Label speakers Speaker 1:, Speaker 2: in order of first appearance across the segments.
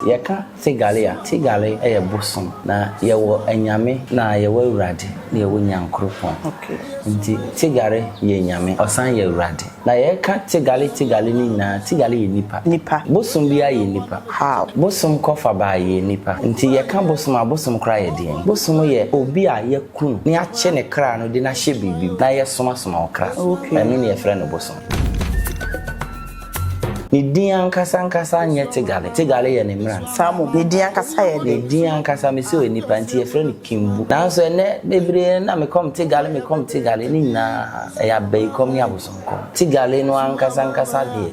Speaker 1: Yɛka Tigale a, Tigale yɛ bosom. Na yɛwɔ Anyame, na yɛwɔ Awurade, na yɛwɔ Nyankoropɔn. Nti Tigare yɛ Nyame, ɔsan yɛ Awurade. Na yɛka Tigale Tigale no nyinaa, Tigale yɛ nipa.
Speaker 2: Nipa.
Speaker 1: Bosom biara yɛ nipa.
Speaker 2: How?
Speaker 1: Bosom kɔfa baa yɛ nipa. Nti yɛka bosom a, bosom koraa yɛ deɛn? Bosom yɛ obi a yɛku no, na yɛakye ne kra no de no ahyɛ biribi mu, na yɛsomasoma ɔkra. Ɛno ne yɛfrɛ no bosom. Ne din ankasa ankasa nyɛ Tigale. Tigale yɛ ne mmara.
Speaker 2: Saa mo. Ne din ankasa yɛ
Speaker 1: Ne
Speaker 2: dɛ.
Speaker 1: din ankasa mesi wɔ nipa nti yɛfrɛ no Kimbu. Nanso ɛnɛ bebree na mekɔm Tigale, mekɔm Tigale ne nyinaa ɛyɛ abayikɔm ne abosomkɔm. Tigale no ankasa ankasa deɛ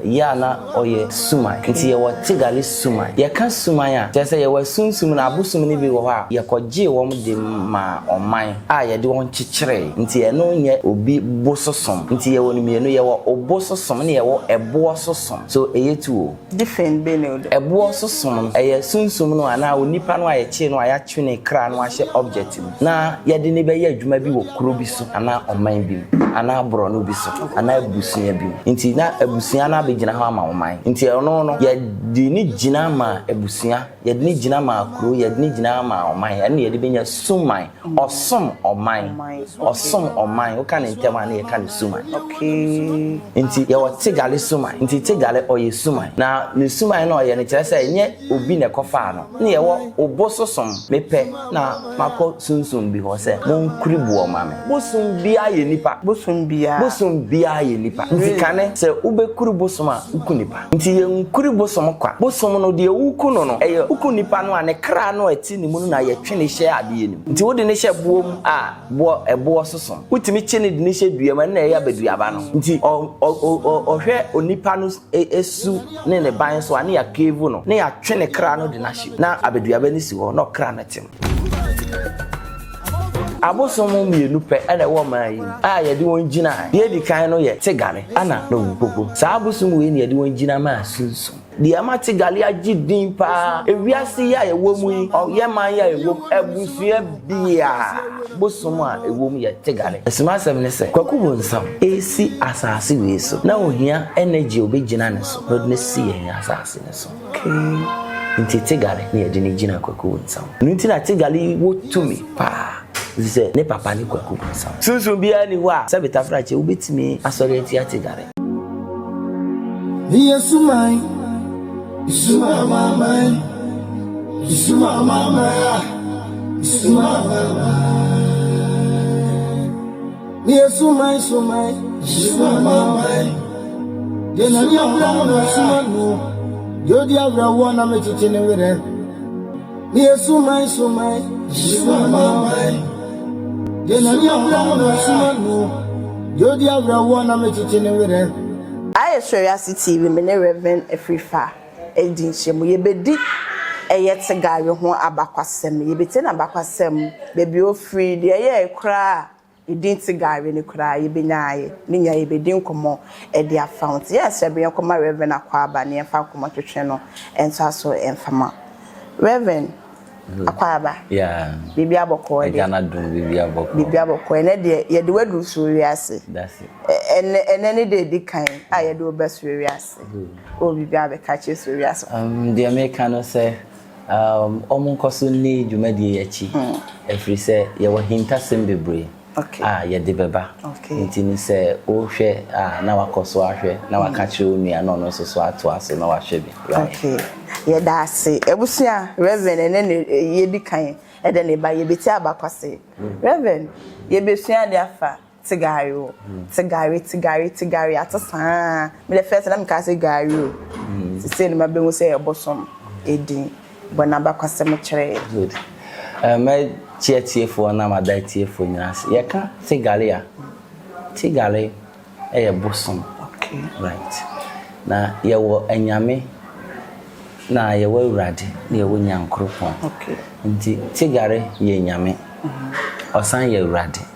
Speaker 1: yɛ a na ɔyɛ suman. Nti yɛwɔ Tigale suman. Yɛka suman a, kyerɛ sɛ yɛwɔ sunsum na abosom no bi wɔ hɔ a yɛkɔgyee wɔn de ma ɔman a yɛde wɔn kyekyeree. Nti ɛno nyɛ obi bososom. Nti yɛwɔ no mmienu, yɛwɔ obososom ne yɛwɔ ɛboɔ sosom. So ɛyɛ tu o.
Speaker 2: Different bɛ ne o do.
Speaker 1: Ɛboɔ sosom no, ɛyɛ sunsum no anaa onipa no a yɛkyee no a yɛatwe ne kra no ahyɛ object mu na yɛde ne bɛyɛ adwuma bi wɔ kuro bi so anaa ɔman bi mu anaa borɔno bi so anaa abusua bi mu. Nti na abusua no abɛgyina hɔ ama ɔman. Nti ɛno no, yɛde ne gyina ma abusua, yɛde ne gyina ma kuro, yɛde ne gyina ma ɔman. Ɛno na yɛde bɛnya suman. Ɔsom ɔman. Ɔsom ɔman. Woka ne ntɛm a, ne yɛka ne suman. Nti yɛwɔ Tigale suman. Nti Tigale ɔyɛ suman, na ne suman no ɔyɛ no kyerɛ sɛ ɛnyɛ obi na ɛkɔfaa no. Ne yɛwɔ obososom. Mepɛ na makɔ sunsum bi hɔ sɛ monkuri boɔ ma me. Bosom biara yɛ nipa.
Speaker 2: Bosom biara.
Speaker 1: Bosom biara yɛ nipa. Nti kane sɛ wobɛkuri bosom a, woku nipa. Nti yɛnkuri bosom kwa. Bosom no deɛ woku no no, ɛyɛ woku nipa no a, ne kra no a ɛte ne mu no na yɛtwe ne hyɛ adeɛ no mu. Nti wode ne hyɛ boɔ mu a, boɔ ɛboɔ sosom. Wotumi kye ne de ne hyɛ dua mu, ɛno na ɛyɛ abaduaba no. Nti ɔhwɛ onipa no esu ne ne ban so a, ne yɛakeevu no, ne yɛatwe ne kra no de no ahyɛ mu, na abaduaba no si hɔ na ɔkra no te mu. Abosom mmienu pɛ ɛna ɛwɔ ɔman yi mu a yɛde wɔn gyina. Deɛ edi kan no yɛ Tigale ana na Owupopo. Saa abosom wei na yɛde wɔn gyina maa sunsum. Deɛ ɛma Tigale agye din paa ewiase yi a yɛwɔ mu yi, ɔyɛ man yi a yɛwɔ mu, abusua biara bosom a ɛwɔ mu yɛ Tigale. Asumasɛm ne sɛ Kwaku Bonsam esi asase wei so na ohia energy a obɛgyina ne so na ɔde no si yɛn asase ne so. Nti Tigale ne yɛde no gyina Kwaku Bonsam no. Nti na Tigale wɔ tumi paa sɛ ne papa ne Kwaku Bonsam. Sunsun biara ni hɔ a sɛ bitafrakyɛ wobɛtumi asɔre atia Tigale.
Speaker 3: Iye suman, suma mama, suma mama, suma mama. Iye suman, suman, suma mama. Dena mi abra no suma no. Jodi abra wo na me chichi ne were. Iye suman, suman, suma mama. Dena mi abra no suma no. Jodi abra wo na me chichi ne were.
Speaker 2: Ayɛ Sɔre TV, me ne Reverend Afrifa edi nhyɛmu. Yɛbɛdi ɛyɛ Tigare ho abakwasɛm. Yɛbɛtie n'abakwasɛm, baabi ofiri, deɛ ɛyɛ koraa edin Tigare ne koraa yɛbɛnya ayɛ ne nya. Yɛbɛdi nkɔmmɔ ɛde afa ho. Nti yɛn sɛ bɛyɛ nkɔmmɔ. Reverend Akwaaba ne yɛmfa nkɔmmɔ twetwe no ɛnto so ɛmfama Reverend Akwaaba. Biribi abɔkɔɔ
Speaker 1: de. Agya na dum, biribi abɔkɔɔ.
Speaker 2: Biribi abɔkɔɔ. Ɛnɛ deɛ yɛde waduru so wiase.
Speaker 1: That's it.
Speaker 2: Ɛnɛ ne de edi kan a yɛde wo bɛ so wiase o, biribi abɛka kyerɛ so wiase?
Speaker 1: Deɛ meka no sɛ ɔmo nkɔ so nni dwumadie yi akyi, ɛfiri sɛ yɛwɔ hintasɛm bebree a yɛde bɛba. Nti no sɛ wohwɛ a, na wakɔ so ahwɛ na waka kyerɛ wo nua na ɔno nso so atoa so na wahwɛ bi, right?
Speaker 2: Okay, yɛda ase, abusua. Reverend, ɛnɛ ne yɛdi kan ɛdɛ ne ba yɛbɛti abakwase. Reverend, yɛbɛsua de afa Tigare o. Tigare, Tigare, Tigare ate saa. Mede first na meka sɛ gari o. Sisei no mabɛhu sɛ yɛbɔ som edin. Bɔ n'abakwasɛm kyerɛ yɛ.
Speaker 1: Good. Mɛkyia tiefoɔ na mada tiefoɔ nyinaa ase. Yɛka Tigale a, Tigale ɛyɛ bosom. Right. Na yɛwɔ Anyame, na yɛwɔ Awurade, na yɛwɔ Nyankoropɔn. Nti Tigare yɛ Nyame, ɔsan yɛ Awurade.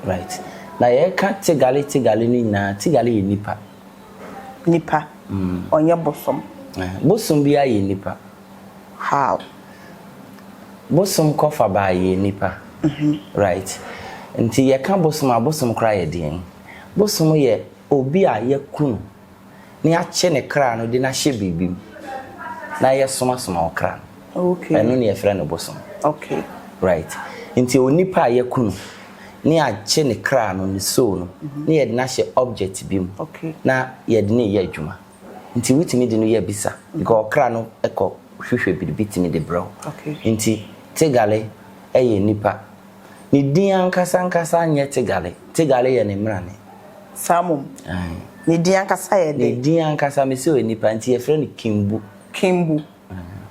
Speaker 1: Right. Na yɛka Tigale Tigale no nyinaa, Tigale yɛ nipa.
Speaker 2: Nipa. Ɔnyɛ bosom.
Speaker 1: Bosom biara yɛ nipa.
Speaker 2: How?
Speaker 1: Bosom kɔfa baa yɛ nipa. Right. Nti yɛka bosom a, bosom koraa yɛ deɛn? Bosom yɛ obi a yɛku no na yɛakye ne kra no de no ahyɛ biribi mu. na yɛsomasoma ɔkra no. Ɛno ne yɛfrɛ no bosom. Right. Nti onipa a yɛku no ne yɛakye ne kra no, ne soul no, ne yɛde no ahyɛ object bi mu na yɛde no yɛ adwuma. Nti wotumi de no yɛ bisa because ɔkra no kɔ hwehwɛ biribi tumi de brɛ wo. Nti Tigale yɛ nipa. Ne din ankasa ankasa nyɛ Tigale. Tigale yɛ ne mmerane.
Speaker 2: Saa mmom. Ne din ankasa yɛ
Speaker 1: Ne
Speaker 2: dɛn?
Speaker 1: din ankasa, mese ɔyɛ nipa nti yɛfrɛ no Kimbu.
Speaker 2: Kimbu.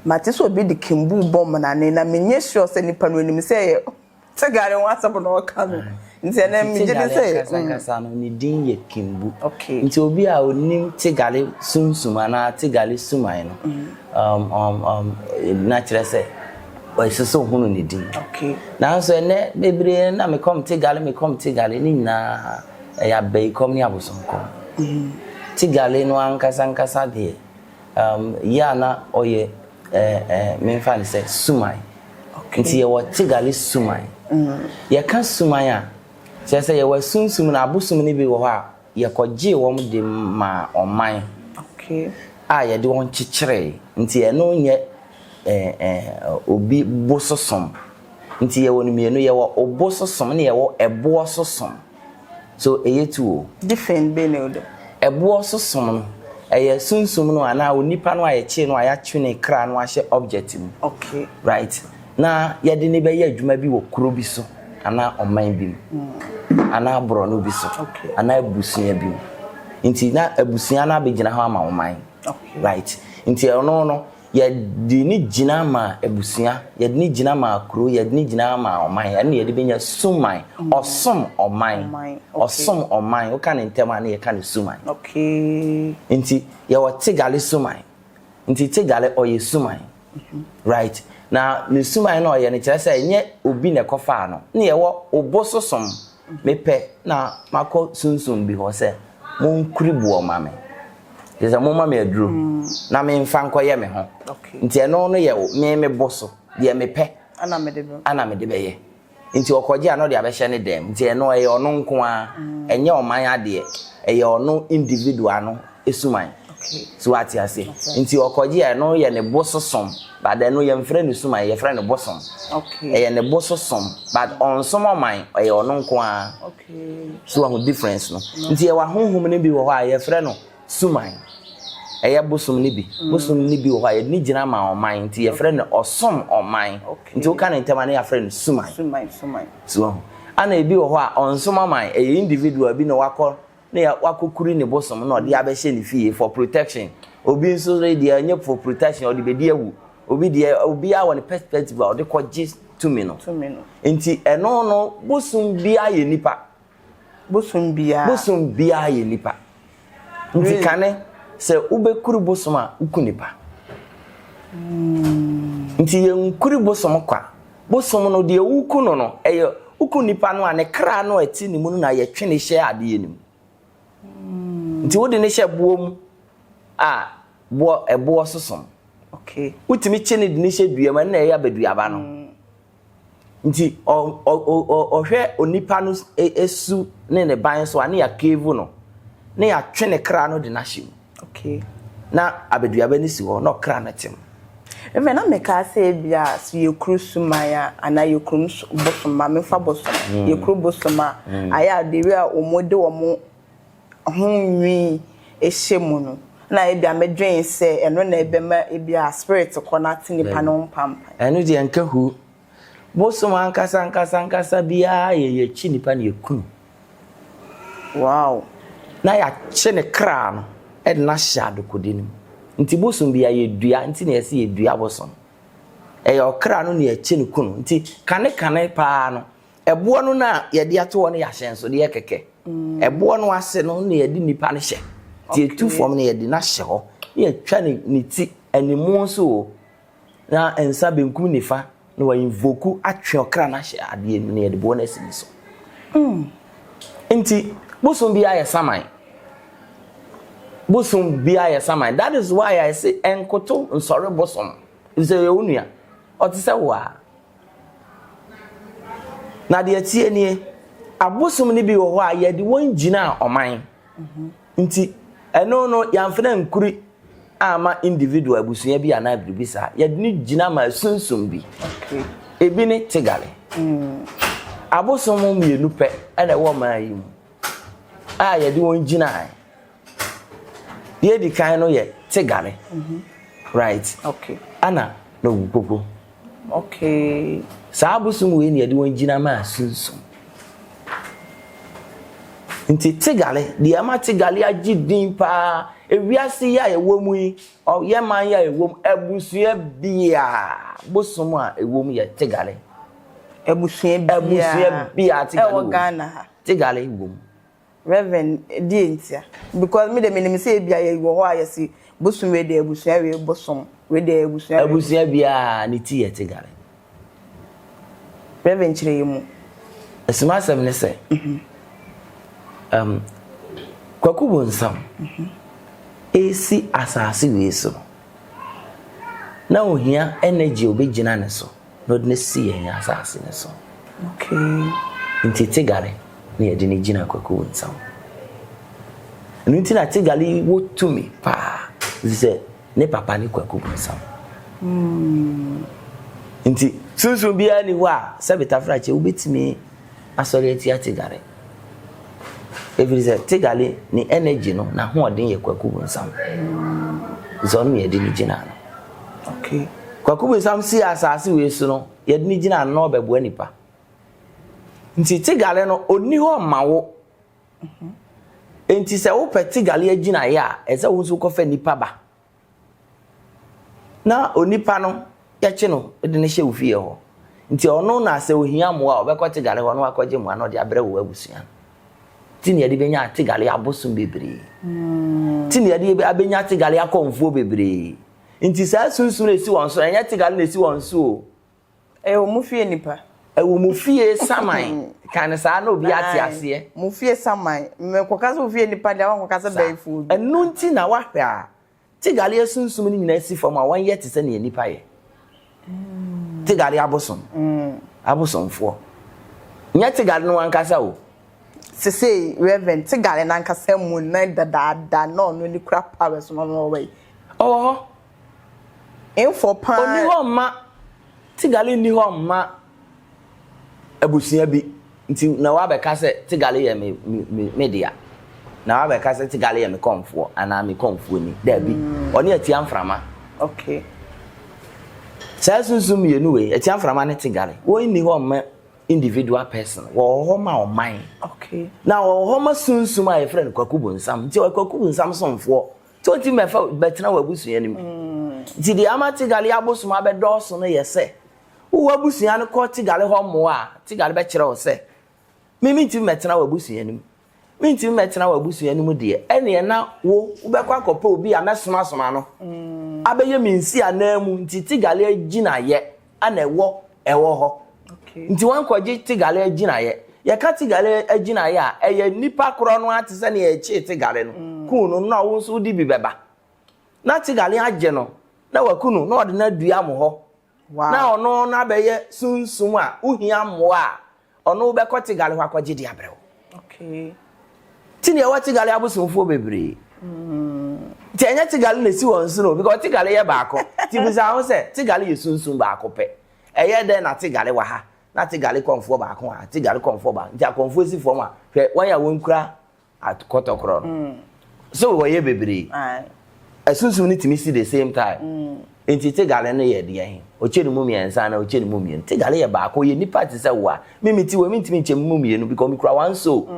Speaker 2: Mate sɛ obi de Kimbu bɔ mmerane na menyɛ sure sɛ nipa no onim sɛ ɛyɛ Tigale ho asɛm na ɔka no. Nti ɛnɛ
Speaker 1: Nti
Speaker 2: megye di
Speaker 1: Tigale
Speaker 2: sɛ
Speaker 1: ankasa ankasa no, ne din yɛ Kimbu. Nti obi a onim Tigale sunsum anaa Tigale suman no, na kyerɛ sɛ ɛsɛ sɛ ohunu ne din. Nanso ɛnɛ bebree na mekɔm Tigale, mekɔm Tigale, ne nyinaa ɛyɛ abayikɔm ne abosomkɔm. Tigale no ankasa ankasa deɛ, yɛ a na ɔyɛ memfa ne sɛ suman. Nti yɛwɔ Tigale suman. Yɛka suman a, kyerɛ sɛ yɛwɔ sunsum na abosom no bi wɔ hɔ a yɛkɔgyee wɔn de maa ɔman a yɛde wɔn kyekyeree. Nti ɛno nyɛ obi bososom. Nti yɛwɔ no mmienu, yɛwɔ obososom ne yɛwɔ ɛboɔ sosom. So ɛyɛ tu o.
Speaker 2: Different bɛn na ɛwɔ dɛm?
Speaker 1: Ɛboɔ sosom no, ɛyɛ sunsum no anaa onipa no a yɛkyee no a yɛatwe ne kra no ahyɛ object mu. Right. Na yɛde ne bɛyɛ adwuma bi wɔ kuro bi so anaa ɔman bi mu anaa borɔno bi so anaa abusua bi mu. Nti na abusua no abɛgyina hɔ ama ɔman. Right. Nti ɛno no yɛde ne gyina ma abusua, yɛde ne gyina ma kuro, yɛde ne gyina ma ɔman. Ɛno na yɛde bɛnya suman. Ɔsom ɔman.
Speaker 2: Ɔman, okay.
Speaker 1: Ɔsom ɔman. Woka ne ntɛm a, ne yɛka ne suman. Nti yɛwɔ Tigale suman. Nti Tigale ɔyɛ suman. Right. Na ne suman no ɔyɛ no kyerɛ sɛ ɛnyɛ obi na ɛkɔfaa no. Ne yɛwɔ obososom. Mepɛ na makɔ sunsum bi hɔ sɛ monkuri boɔ ma me. Kyerɛ sɛ momma me aduro na memfa nkɔyɛ me ho. Nti ɛno no yɛ me me bo so. Deɛ mepɛ
Speaker 2: Ana mede bɛ.
Speaker 1: ana mede bɛyɛ. Nti ɔkɔgye a na ɔde abɛhyɛ ne dɛm. Nti ɛno ɛyɛ ɔno nko ara. Ɛnyɛ ɔman adeɛ. Ɛyɛ ɔno individual no esuman. So wate ase. Nti ɔkɔgye a, ɛno yɛ ne bososom. But ɛno yɛmfrɛ no suman, yɛfrɛ no bosom. Ɛyɛ ne bososom. But ɔnsom ɔman, ɛyɛ ɔno nko ara. So wahu difference no. Nti yɛwɔ ahonhom no bi wɔ hɔ a yɛfrɛ no suman. Ɛyɛ bosom no bi. Bosom no bi wɔ hɔ a yɛde ne gyina ma ɔman. Nti yɛfrɛ no ɔsom ɔman. Nti woka ne ntɛm a, ne yɛafrɛ no suman.
Speaker 2: Suman, suman.
Speaker 1: So wahu. Ana ebi wɔ hɔ a ɔnsom ɔman, ɛyɛ individual bi na wakɔ na yɛ wakɔkuri ne bosom na ɔde abɛhyɛ ne fie for protection. Obi nso deɛ ɛnyɛ for protection, ɔde bɛdi awu. Obi deɛ, obiara wɔ ne perspective a ɔde kɔgye tumi no.
Speaker 2: Tumi no.
Speaker 1: Nti ɛno no bosom biara yɛ nipa.
Speaker 2: Bosom biara.
Speaker 1: Bosom biara yɛ nipa. Nti
Speaker 2: Really?
Speaker 1: kane sɛ wobɛkuri bosom a, woku nipa. Nti yɛnkuri bosom kwa. Bosom no deɛ woku no no, ɛyɛ woku nipa no a, ne kra no a ɛte ne mu no na yɛtwe ne hyɛ adeɛ no mu. Nti wode ne hyɛ boɔ mu a, boɔ ɛboɔ sosom. Wotumi kye ne de ne hyɛ dua mu, ɛno na ɛyɛ abaduaba no. Nti ɔhwɛ onipa no esu ne ne ban so a, ne yɛakeevu no, ne yɛatwe ne kra no de no ahyɛ mu. Na abaduaba no si hɔ na ɔkra no te mu.
Speaker 2: Efe na meka sɛ ebia so yɛkuru suman a anaa yɛkuru bosom a, memfa bosom. Yɛkuru bosom a, ayɛ a de wi a wɔn de wɔn ho nwi ehyɛ mu no. Na ebia medwen sɛ ɛno na ɛbɛma ebia spirit kɔ na ate nipa no ho pampan.
Speaker 1: Ɛno deɛ nka hu. Bosom ankasa ankasa ankasa biara yɛ yɛkyi nipa na yɛku no. Na yɛakye ne kra no ɛde no ahyɛ adekode no mu. Nti bosom bi a yɛdua, nti na yɛsɛ yɛdua bosom. Ɛyɛ ɔkra no na yɛkye no ku no. Nti kane kane paa no, ɛboɔ no na yɛde ato hɔ no yɛ ahyɛnsodeɛ kɛkɛ. Ɛboɔ no ase no na yɛde nipa no hyɛ. Nti yɛtu fam no yɛde no ahyɛ hɔ. Na yɛtwa ne ti animu nso o. Na nsa benkum nifa na wa invoke atwe ɔkra no ahyɛ adeɛ no na yɛde boɔ no asi ne so. Nti bosom biara yɛ saman. Bosom biara yɛ saman. That is why I say ɛnkoto nsɔre bosom. Sɛ yɛ wo nua, ɔte sɛ wo a. Na deɛ tie nie, abosom no bi wɔ hɔ a yɛde wɔn gyina ɔman. Nti ɛno no yɛamfena nkuri. amma individual, abusua bi anaa biribi saa. Yɛde no gyina ma sunsum bi. Ebi ne Tigale. Abosom mmienu pɛ ɛna ɛwɔ ɔman yi mu a yɛde wɔn gyinae. Deɛ edi kan no yɛ Tigale. Right. Ana na Owukoko. Saa abosom wei na yɛde wɔn gyina ma sunsum. Nti Tigale, deɛ ɛma Tigale agye din paa, ewiase yi a yɛwɔ mu yi, ɔyɛ man yi a yɛwɔ mu, abusua biara, bosom a ɛwɔ mu yɛ Tigale.
Speaker 2: Abusua biara.
Speaker 1: Abusua biara Tigale
Speaker 2: ɛwɔ
Speaker 1: wɔ mu.
Speaker 2: Ghana ha.
Speaker 1: Tigale wɔ mu.
Speaker 2: Reverend, die ntia? Because mi de mi nim sɛ ebi a yɛ wɔ hɔ a yɛsi bosom wei de abusua wei bosom wei de abusua wei.
Speaker 1: Abusua biara ne ti yɛ Tigale.
Speaker 2: Reverend, kyerɛ yɛ mu.
Speaker 1: Esuma asɛm ne sɛ, Kwaku Bonsam esi asase wei so no, na ohia energy a obɛgyina ne so na ɔde no si yɛn asase ne so. Nti Tigale na yɛde no gyina Kwaku Bonsam. Ɛno nti na Tigale yi wɔ tumi paa, ɛfiri sɛ ne papa ne Kwaku Bonsam. Nti sunsun biara ni hɔ a sɛbi tafrakyɛ wobɛtumi asɔre atia Tigale. Ɛfiri sɛ Tigale ne energy no, n'ahoɔden yɛ Kwaku Bonsam. Sɛ ɔno na yɛde no gyina no. Kwaku Bonsam si asase wei so no, yɛde no gyina no na ɔbɛboa nipa. Nti Tigale no, ɔnni hɔ mma wo. Nti sɛ wopɛ Tigale agyinaeɛ a, ɛsɛ wo nso kɔfa nipa ba. Na onipa no, yɛkye no de no hyɛ wo fie hɔ. Nti ɔno na sɛ ohia mmoa a, ɔbɛkɔ Tigale hɔ na wakɔgye mmoa na ɔde abrɛ wo abusua no. Nti na yɛde bɛnya Tigale abosom bebree. Nti na yɛde abɛnya Tigale akɔmfoɔ bebree. Nti saa sunsun na esi wɔn so, ɛnyɛ Tigale na esi wɔn so o.
Speaker 2: Ɛwɔ mu fie nipa.
Speaker 1: Ɛwɔ mu fie saman. Kan saa na obi ate aseɛ.
Speaker 2: Mu fie saman. Mmekɔka sɛ wo fie nipa deɛ, wankɔka sɛ bɛyifoɔ bi.
Speaker 1: Ɛno nti na wahwɛ a, Tigale asunsum no nyinaa si fam a wɔnyɛ te sɛ nea nipa yɛ. Tigale abosom. Abosomfoɔ. Nyɛ Tigale no ankasa o.
Speaker 2: Sese Reverend, Tigale nankasa mu na dadaada na ɔno ne kura powers no ɔno ɔwɔ yi?
Speaker 1: Ɔwɔ hɔ.
Speaker 2: Mfo paa.
Speaker 1: Ɔni hɔ mma Tigale, nni hɔ mma abusua bi. Nti na wabɛka sɛ Tigale yɛ me dea. Na wabɛka sɛ Tigale yɛ me kɔnfoɔ anaa me kɔnfoɔ ni. Daabi. Ɔne atia mframa. Saa sunsun mmienu wei, atia mframa ne Tigale, wɔn nni hɔ mma individual person. Wɔwɔ hɔ ma ɔman. Na wɔwɔ hɔ ma sunsum a yɛfrɛ no Kwaku Bonsam. Nti ɔyɛ Kwaku Bonsam somfoɔ. Nti ɔntumi mɛfa bɛtena wɔ abusua no mu. Nti deɛ ama Tigale abosom abɛdɔɔso no yɛ sɛ, wowɔ abusua no kɔ Tigale hɔ mmoa a, Tigale bɛkyerɛ wo sɛ, me mentumi mɛtena wɔ abusua no mu. Mentumi mɛtena wɔ abusua no mu deɛ, ɛneɛ na wo wobɛkɔ akɔpɛ obi a mɛsomasoma no abɛyɛ me nsi anan mu. Nti Tigale agyinayɛ ana ɛwɔ hɔ. Nti wɔnkɔgye Tigale agyinayɛ. Yɛka Tigale agyinayɛ a, ɛyɛ nipa korɔ no ate sɛ nea ɛkyee Tigale no. Kuu no na wo nso wode bi bɛba. Na Tigale agye no, na waku no, na ɔde no adua mo hɔ. Na ɔno no abɛyɛ sunsum a wohia mmoa a, ɔno wobɛkɔ Tigale hɔ akɔgye de abrɛ wo. Nti nea ɛwɔ Tigale abosomfoɔ bebree. Nti ɛnyɛ Tigale na esi wɔn so no, because Tigale yɛ baako. Nti bisa ho sɛ, Tigale yɛ sunsum baako pɛ. Ɛyɛ dɛn na Tigale wɔ ha, na Tigale kɔnfoɔ baako wɔ ha, Tigale kɔnfoɔ baako. Nti akɔnfoɔ si fam a, hwɛ wɔn a wɔnkura kɔtɔkorɔ no. So wɔyɛ bebree. Asunsum no tumi si the same time. Nti Tigale no yɛ deɛ ɔkyɛ ne mu mmiɛnsa na ɔkyɛ ne mu mmienu. Tigale yɛ baako, ɔyɛ nipa te sɛ wo a. Me ti wɔ mi ntumi nkyɛ mu mmienu because mi kura one soul.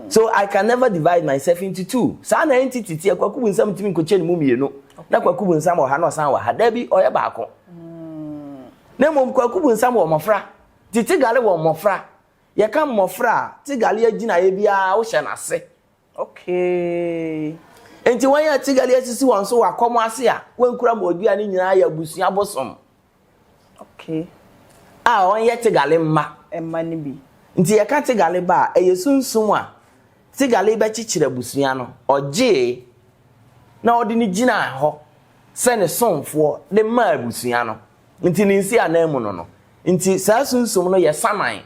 Speaker 1: So I can never divide myself into two. Saa na entity ti Kwaku Bonsam ntumi nkɔkyɛ ne mu mmienu. Na Kwaku Bonsam wɔ ha na ɔsan wɔ ha. Dabi, ɔyɛ baako. Na mmom Kwaku Bonsam wɔ mmɔfra. Ti Tigale wɔ mmɔfra. Yɛka mmɔfra a, Tigale agyinaeɛ biara wohyɛ n'ase. Nti wɔn a Tigale asisi wɔn so wɔ akɔm ase a wɔnkura mɔdua no nyinaa yɛ abusua bosom. A wɔnyɛ Tigale mma.
Speaker 2: Mma no bi.
Speaker 1: Nti yɛka Tigale ba a, ɛyɛ sunsum a Tigale bɛkyekyere abusua no. Ɔgyee na ɔde no gyinaa hɔ sɛ ne somfoɔ de maa abusua no. Nti ne nsi anan mu no. Nti saa sunsum no yɛ saman.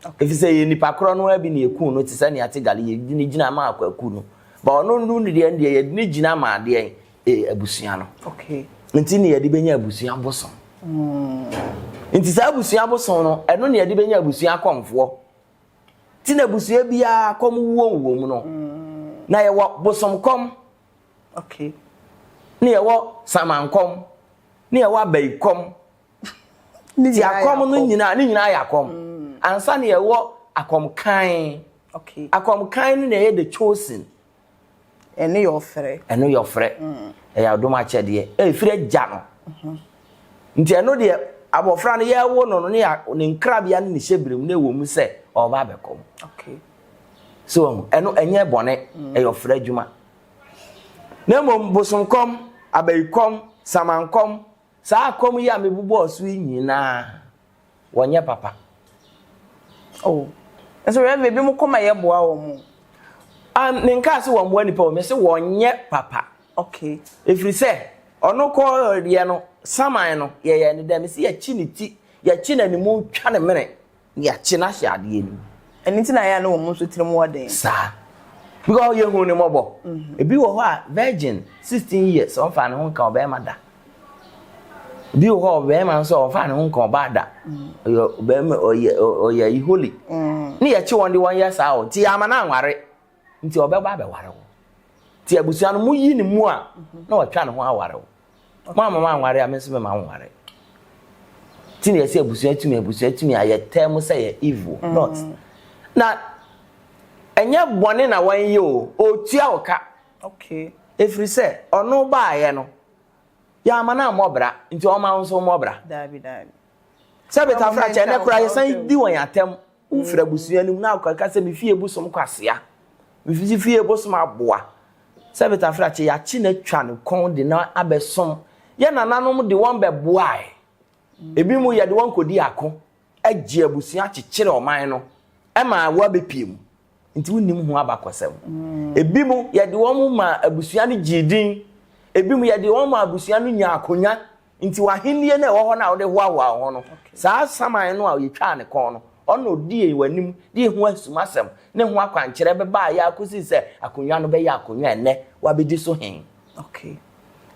Speaker 1: Ɛfiri sɛ yɛ nipa korɔ no ara bi na yɛkuu no te sɛ nea Tigale yɛde no gyina maa Kwaku no. Ba ɔno no deɛ yɛde no gyina maa deɛ. abusua no. Nti ne yɛde bɛnya abusua bosom. Nti saa abusua bosom no, ɛno ne yɛde bɛnya abusua akɔmfoɔ. Nti na abusua biara kɔm wuo wɔ mu no. Na yɛwɔ bosom kɔm. Ne yɛwɔ samankɔm. Ne yɛwɔ abayikɔm. Nti akɔm no nyinaa, ne nyinaa yɛ akɔm. Ansa ne yɛwɔ akɔmkan. Akɔmkan no na ɛyɛ the chosen.
Speaker 2: Ɛno yɛ ɔfrɛ.
Speaker 1: Ɛno yɛ ɔfrɛ. Ɛyɛ adom akyɛdeɛ. Ɛfiri agya no. Nti ɛno deɛ abɔfra no yɛwo no no ne ne nkrabea ne ne hyɛberɛ mu na ɛwɔ mu sɛ ɔreba abɛkɔm. So ɛno ɛnyɛ bɔne, ɛyɛ ɔfrɛ adwuma. Na mmom bosomkɔm, abayikɔm, samankɔm, saa akɔm yi a mebobɔɔ so yi nyinaa wɔnyɛ papa.
Speaker 2: Oh. Nso Rev ebi mo kɔma yɛ boa wɔn mo.
Speaker 1: Ah, menkaa sɛ wɔmmoa nipa o, mese wɔnyɛ papa.
Speaker 2: Okay.
Speaker 1: Ɛfiri sɛ ɔno kɔ deɛ no, saman no, yɛyɛ ne dɛ, mese yɛkyi ne ti, yɛkyi n'animu twa ne mene, na yɛakye no ahyɛ adeɛ no mu.
Speaker 2: Ɛno nti na ɛyɛ a na wɔn nso tirim wɔ den.
Speaker 1: Saa. Because yɛhu ne mmɔbɔ. Ebi wɔ hɔ a virgin 16 years ɔmfa ne ho nka ɔbɛrima da. Bi wɔ hɔ a ɔbɛrima nso ɔmfa ne ho nka ɔbaa da. Ɔyɛ ɔbɛrima ɔyɛ ɔyɛ yi holy. Ne yɛkye wɔn de wɔn yɛ saa o. Nti yɛama no anware. Nti ɔbɛba abɛware wo. Nti abusua no mo yi ne mu a na watwa ne ho aware wo. Mo ama mo anware a me nso mema wo nware. Nti na yɛsɛ abusua tumi abusua tumi a yɛtɛɛ mo sɛ yɛ evil. Not. Na ɛnyɛ bɔne na wɔnyɛ o, ɔtua wo ka.
Speaker 2: Okay.
Speaker 1: Ɛfiri sɛ ɔno baayɛ no yɛama no ammɔ bra nti ɔma wo nso mmɔ bra.
Speaker 2: Daabi daabi.
Speaker 1: Sɛ betafra kyɛ ɛnɛ koraa yɛsan di wɔn atɛm. Wofiri abusua no mu na akɔka sɛ me fie bosom kwasea, me fie bosom aboa. Sɛ betafra kyɛ yɛakye no atwa ne kɔn de no abɛsom. Yɛn nananom de wɔn bɛboae. Ebi mu yɛde wɔn kɔdi ako agye abusua akyekyere ɔman no ɛma wɔabɛpie mu. Nti wonnim ho abakɔsɛm. Ebi mu yɛde wɔn ma abusua no gyee din. Ebi mu yɛde wɔn ma abusua no nyaa akonya. Nti w'ahennie no a ɛwɔ hɔ no a wode hoahoa wo ho no, saa saman no a yɛtwaa ne kɔn no, ɔno na ɔdii w'anim de ho asumasɛm ne ho akwankyerɛ bɛbaeɛ ara kɔsii sɛ akonnwa no bɛyɛ akonnwa a ɛnnɛ woabɛdi so he.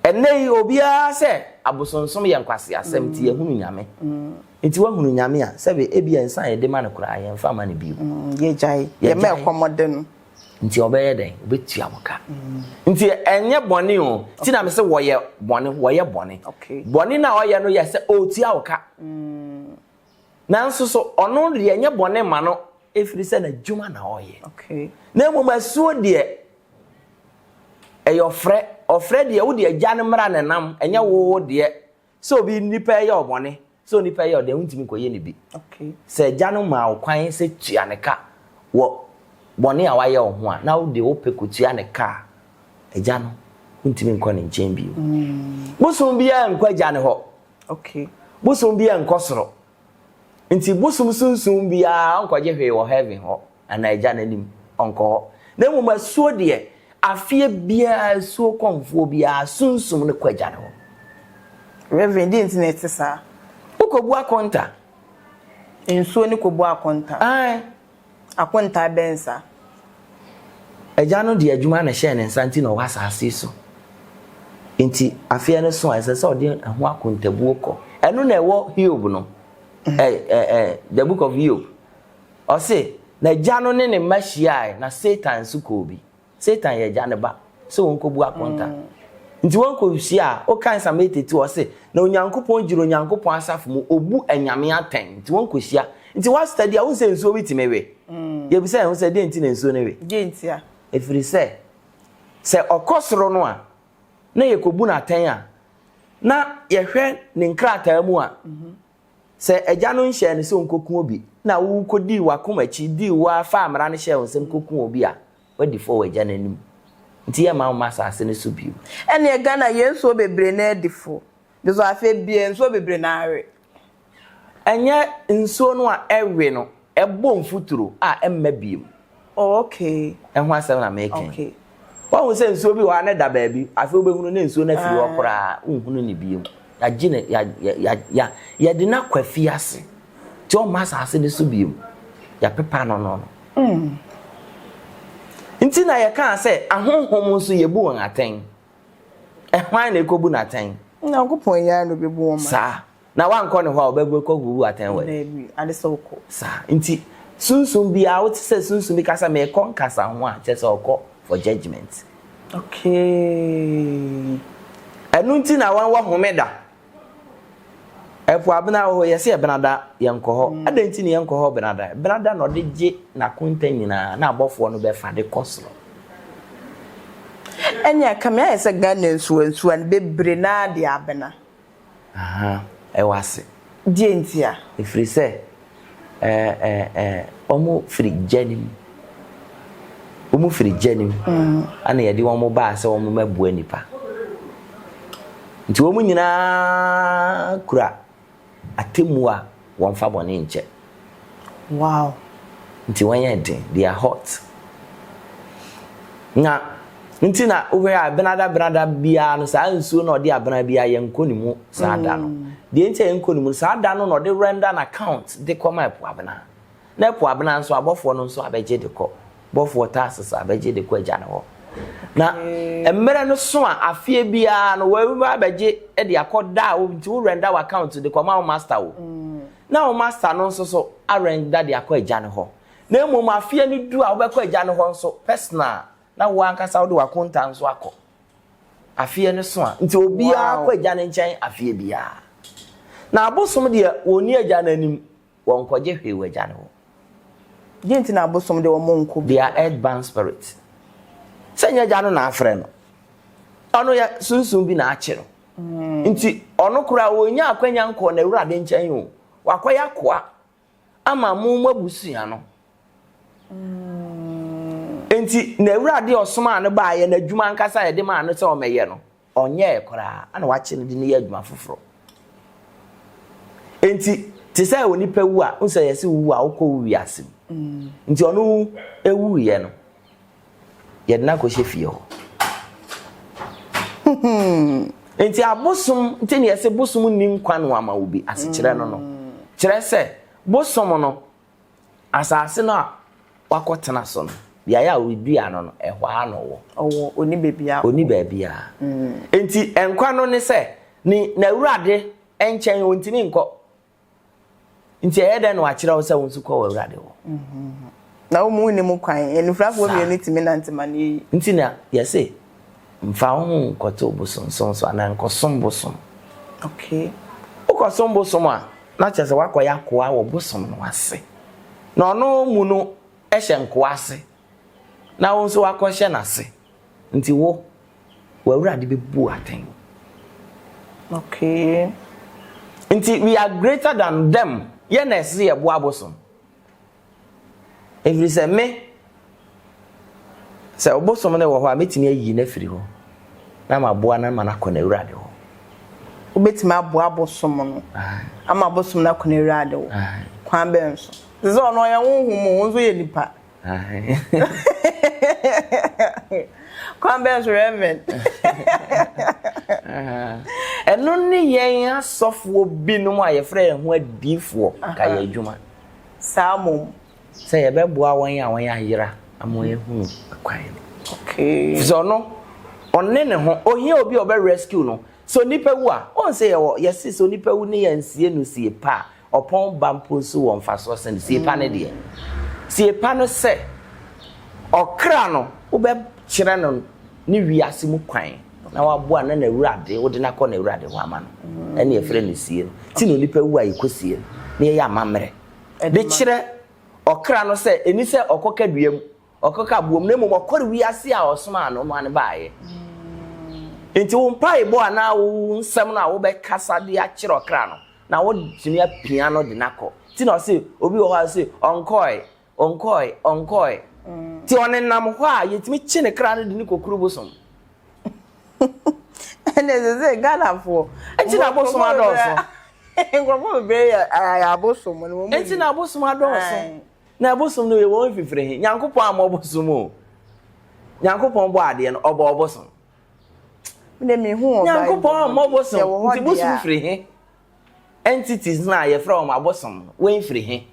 Speaker 1: Ɛnnɛ yi obiara sɛ abosonsom yɛ nkwaseasɛm nti yɛahunu Nyame. Nti woahunu Nyame a, sɛbe ebia nsa a yɛde ma no koraa yɛmfa mma no bio.
Speaker 2: Yɛgyae. Yɛma ɛkɔm de no.
Speaker 1: Nti ɔbɛyɛ dɛn? Ɔbɛtua wo ka. Nti ɛnyɛ bɔne o. Nti na mese wɔyɛ bɔne, wɔyɛ bɔne. Bɔne no a ɔyɛ no yɛ sɛ ɔretua wo ka. Nanso so ɔno deɛ ɛnyɛ bɔne ma no ɛfiri sɛ n'adwuma na ɔreyɛ. Na mmom asuo deɛ ɛyɛ ɔfrɛ. Ɔfrɛ deɛ wode agya no mmara na ɛnam, ɛnyɛ wo deɛ. Sɛ obi nipa yɛ ɔbɔne, sɛ onipa yɛ ɔdeɛ, wontumi nkɔyɛ ne bi. Sɛ agya no maa wo kwan sɛ tua ne ka wɔ bɔne a wayɛ wo ho a, na wode wo pɛ kɔtua ne ka a, agya no, wontumi nkɔ ne nkyɛn bio. Bosom biara nkɔ agya no hɔ. Bosom biara nkɔ soro. Nti bosom sunsum biara ɔnkɔgye hwee wɔ heaven hɔ anaa agya no anim, ɔnkɔ hɔ. Na mmom asuo deɛ, afeɛ biara asuo kɔmfoɔ biara sunsum no kɔ agya no hɔ.
Speaker 2: Reverend, deɛ nti na ɛte saa?
Speaker 1: Wokɔbu akonta.
Speaker 2: Nsuo no kɔbu akonta?
Speaker 1: Ae.
Speaker 2: Akonta bɛn saa?
Speaker 1: Agya no de adwuma na ɛhyɛɛ ne nsa nti na ɔwɔ asase so. Nti afeɛ no so a, ɛsɛ sɛ ɔde ɛho akontabuo kɔ. Ɛno na ɛwɔ Hiob no. Ɛ, ɛ, ɛ, the book of Hiob. Ɔse, na agya no ne ne mma hyiae, na Satan nso kɔɔ bi. Satan yɛ agya no ba, sɛ wɔnkɔbu akonta. Nti wɔnkɔhyia a, wokan Psalm 82 a, ɔse, na Onyankopɔn gyina Onyankopɔn asafo mu, ɔbu anyame atɛn. Nti wɔnkɔhyia. Nti woastudy a, wohu sɛ nsuo bi tumi we. Yɛbisa yɛn ho sɛ, deɛn nti na nsuo no we?
Speaker 2: Deɛn ntia?
Speaker 1: Ɛfiri sɛ, sɛ ɔkɔ soro no a, na yɛkɔbu no atɛn a, na yɛhwɛ ne nkrataa mu a, Sɛ agya no nhyɛɛ no sɛ ɔnkɔku obi, na wokɔdii w'akoma akyi, dii wo ara faa mmara no hyɛɛ wo nsam kɔkuu obi a, woadi fɔ wɔ agya no anim. Nti yɛmma wo mma asase no so bio.
Speaker 2: Ɛneɛ Ghana yɛn nsuo bebree no adi fo because afei bia nsuo bebree no awe.
Speaker 1: Ɛnyɛ nsuo no a ɛwe no, ɛbɔ mfuturo a ɛmma bio.
Speaker 2: Oh okay.
Speaker 1: Ɛho asɛm na meka yi.
Speaker 2: Okay.
Speaker 1: Woahu sɛ nsuo bi wɔ hɔ a na ɛda baabi, afei wobɛhunu na nsuo no afiri hɔ koraa, wonhunu no bio. Yɛagye no, ya, ya, ya, ya, yɛde no akɔ afiase. Nti ɔmma asase no so bio. Yɛapepa no no no.
Speaker 2: Mm.
Speaker 1: Nti na yɛkaa sɛ ahonhom nso yɛbu wɔn atɛn. Hwan na ɛkɔbu no atɛn?
Speaker 2: Nyankopɔn yi ara na ɔbɛbu wɔn.
Speaker 1: Saa. Na wankɔ ne hɔ a ɔbɛbu kɔbu atɛn wɔ.
Speaker 2: Daabi, ade sɛ wokɔ.
Speaker 1: Saa. Nti sunsum biara wote sɛ sunsum bi kasa meekɔ nkasa ho a kyerɛ sɛ ɔkɔ for judgement.
Speaker 2: Okay.
Speaker 1: Ɛno nti na wɔn wɔ homeda. Ɛpo abena wɔ hɔ yɛsɛ ɛbenada yɛnkɔ hɔ. Mm. Adɛn nti na yɛnkɔ hɔ benada? Benada na ɔde gye n'akonta nyinaa na abɔfoɔ no bɛfa de kɔ soro.
Speaker 2: Ɛnea kame ayɛ sɛ Ghana nsuwansuwa no bebree naa de abena.
Speaker 1: Ahaa, ɛwɔ ase.
Speaker 2: Deɛ ntia?
Speaker 1: Ɛfiri sɛ, ɛɛ ɛɛ ɛɛ wɔn firi gya no mu. Wɔn firi gya no mu. Ɛna yɛde wɔn baa sɛ wɔn mmɛboa nnipa. Nti wɔn nyinaa kura atemmuo a wɔmfa bɔne nkyɛ.
Speaker 2: Wow.
Speaker 1: Nti wɔnyɛ den, they are hot. Na nti na wohwɛ a benada benada biara no saa nsuo na ɔde abena biara yɛnkɔ ne mu saa da no. Mm. Deɛ nti a yɛnkɔ ne mu no saa da no na ɔde render n'account de kɔma ɛpo abena. Na ɛpo abena nso abɔfoɔ no nso abɛgye de kɔ. Bɔfoɔ Tarsis abɛgye de kɔ agya no hɔ. Na mmerɛ no so a afeɛ biara no wɔba abɛgye de akɔ da a nti wo render w'account de kɔma wo master o. Mm. Na wo master no nso so arender de akɔ agya no hɔ. Na mmom afeɛ no du a wobɛkɔ agya no hɔ nso personal na wo ankasa wode w'akonta nso akɔ. Afeɛ no so a nti obiara kɔ agya no nkyɛn afeɛ biara. Na abosom deɛ wɔnni agya no anim. Wɔnkɔgye hwee wɔ Agya no hɔ.
Speaker 2: Deɛ nti na abosom de wɔn nkɔ bi.
Speaker 1: They are earth bound spirit. Sɛ nyɛ Agya no na afrɛ no. Ɔno yɛ sunsum bi na akye no. Mm. Nti ɔno koraa ɔnya akwanya nkɔɔ n'awurade nkyɛn o. Wakɔyɛ akoa ama mo mo abusua no. Mm. Nti n'awurade ɔsomaa no baayɛ n'adwuma ankasa yɛde maa no sɛ ɔmɛyɛ no. Ɔnyɛɛ koraa na wakye no de no yɛ adwuma foforɔ. Enti te sɛ onipa wu a, wohu sɛ yɛse wowu a wokɔ wo wiase mu. Mm. Nti ɔno ewuiɛ no, yɛde no akɔhyɛ fie hɔ. Nti abosom nti na yɛse bosom nni nkwa no ama wo bi asekyerɛ no no. Mm. Kyerɛ sɛ bosom no Asase no a wakɔtena so no, beaeɛ a wɔdua no no, ɛhɔ ara na ɔwɔ.
Speaker 2: Ɔwɔ, ɔnni baabiara.
Speaker 1: Ɔnni baabiara. Enti nkwa no ne sɛ, ne n'awurade nkyɛn ɔntumi nkɔ. Nti ɛyɛ dɛn na wakyerɛ wo sɛ wo nso kɔ w'awurade hɔ?
Speaker 2: Na wo mu nni mu kwan. Anifirafoɔ mmienu tumi nante ma no yɛ yie.
Speaker 1: Nti na yɛse Mfa wo ho nkɔto bosonsom so anaa nkɔsom bosom.
Speaker 2: Okay.
Speaker 1: Wokɔsom bosom a, na kyerɛ sɛ woakɔyɛ akoa wɔ bosom no ase. Na ɔno mu no hyɛ nkoa ase, na wo nso woakɔhyɛ n'ase. Nti wo, w'Awurade bɛbu wo atɛn.
Speaker 2: Okay.
Speaker 1: Nti we are greater than them. Yɛn na ɛsɛ sɛ yɛboa bosom. Ɛfiri sɛ me, sɛ ɔbosom no wɔ hɔ a, mɛtumi ayi no afiri hɔ na maboa no ama no akɔ n'awurade hɔ.
Speaker 2: Wobɛtumi aboa abosom no ama abosom no akɔ n'awurade hɔ. Kwan bɛn so? Te sɛ ɔno ɔyɛ honhom o, wo nso yɛ nipa. Kwan bɛn so, Reverend?
Speaker 1: Ɛno ne yɛn asɔfoɔ binom a yɛfrɛ yɛn ho adiyifoɔ ka yɛn adwuma.
Speaker 2: Saa mmom.
Speaker 1: Sɛ yɛbɛboa wɔn a wɔayera ama wɔahunu kwan no.
Speaker 2: Okay.
Speaker 1: Sɛ ɔno, ɔne ne ho, ohia obi a ɔbɛ rescue no. Sɛ onipa wu a, wɔn sɛ yɛwɔ, yɛse sɛ onipa wu ne yɛnsie no sie pa a, ɔpɔn ba mpo nso wɔ mfasoɔ sɛn sie pa no deɛ. Sie pa no sɛ, ɔkra no, wobɛkyerɛ no ne wiase mu kwan na waboa na n'awurade wode no akɔ n'awurade hɔ ama no ɛne yɛfrɛ no sie no nti na onipa wu a yɛkɔsie no na yɛyɛ amammerɛ de kyerɛ ɔkra no sɛ ɛni sɛ ɔkɔka dua mu ɔkɔka aboɔ mu na mmom ɔkɔre wiase a ɔsomaa no ma no baeɛ nti wo mpaebɔ anaa wo nsɛm no a wobɛkasa de akyerɛ ɔkra no na wotumi apia no de no akɔ nti na ɔse obi wɔ hɔ a ɔse ɔnkɔe Ɔnkɔe, ɔnkɔe. Nti ɔnenam hɔ a, yɛtumi kye ne kra no de no kɔ kuru bosom.
Speaker 2: Ɛnna ɛsɛ sɛ Ghanafoɔ.
Speaker 1: Nti na abosom adɔɔso.
Speaker 2: Nkurɔfoɔ bebree yɛ ayɛ abosom no wɔn.
Speaker 1: Nti na abosom adɔɔso. Na abosom no yɛ wɔn fifiri he. Nyankopɔn ammɔ bosom o. Nyankopɔn bɔ adeɛ no, ɔbɔ ɔbosom. Nyankopɔn ammɔ bosom. Nti bosom firi he? Entities no a yɛfrɛ wɔn abosom no, wɔn firi he?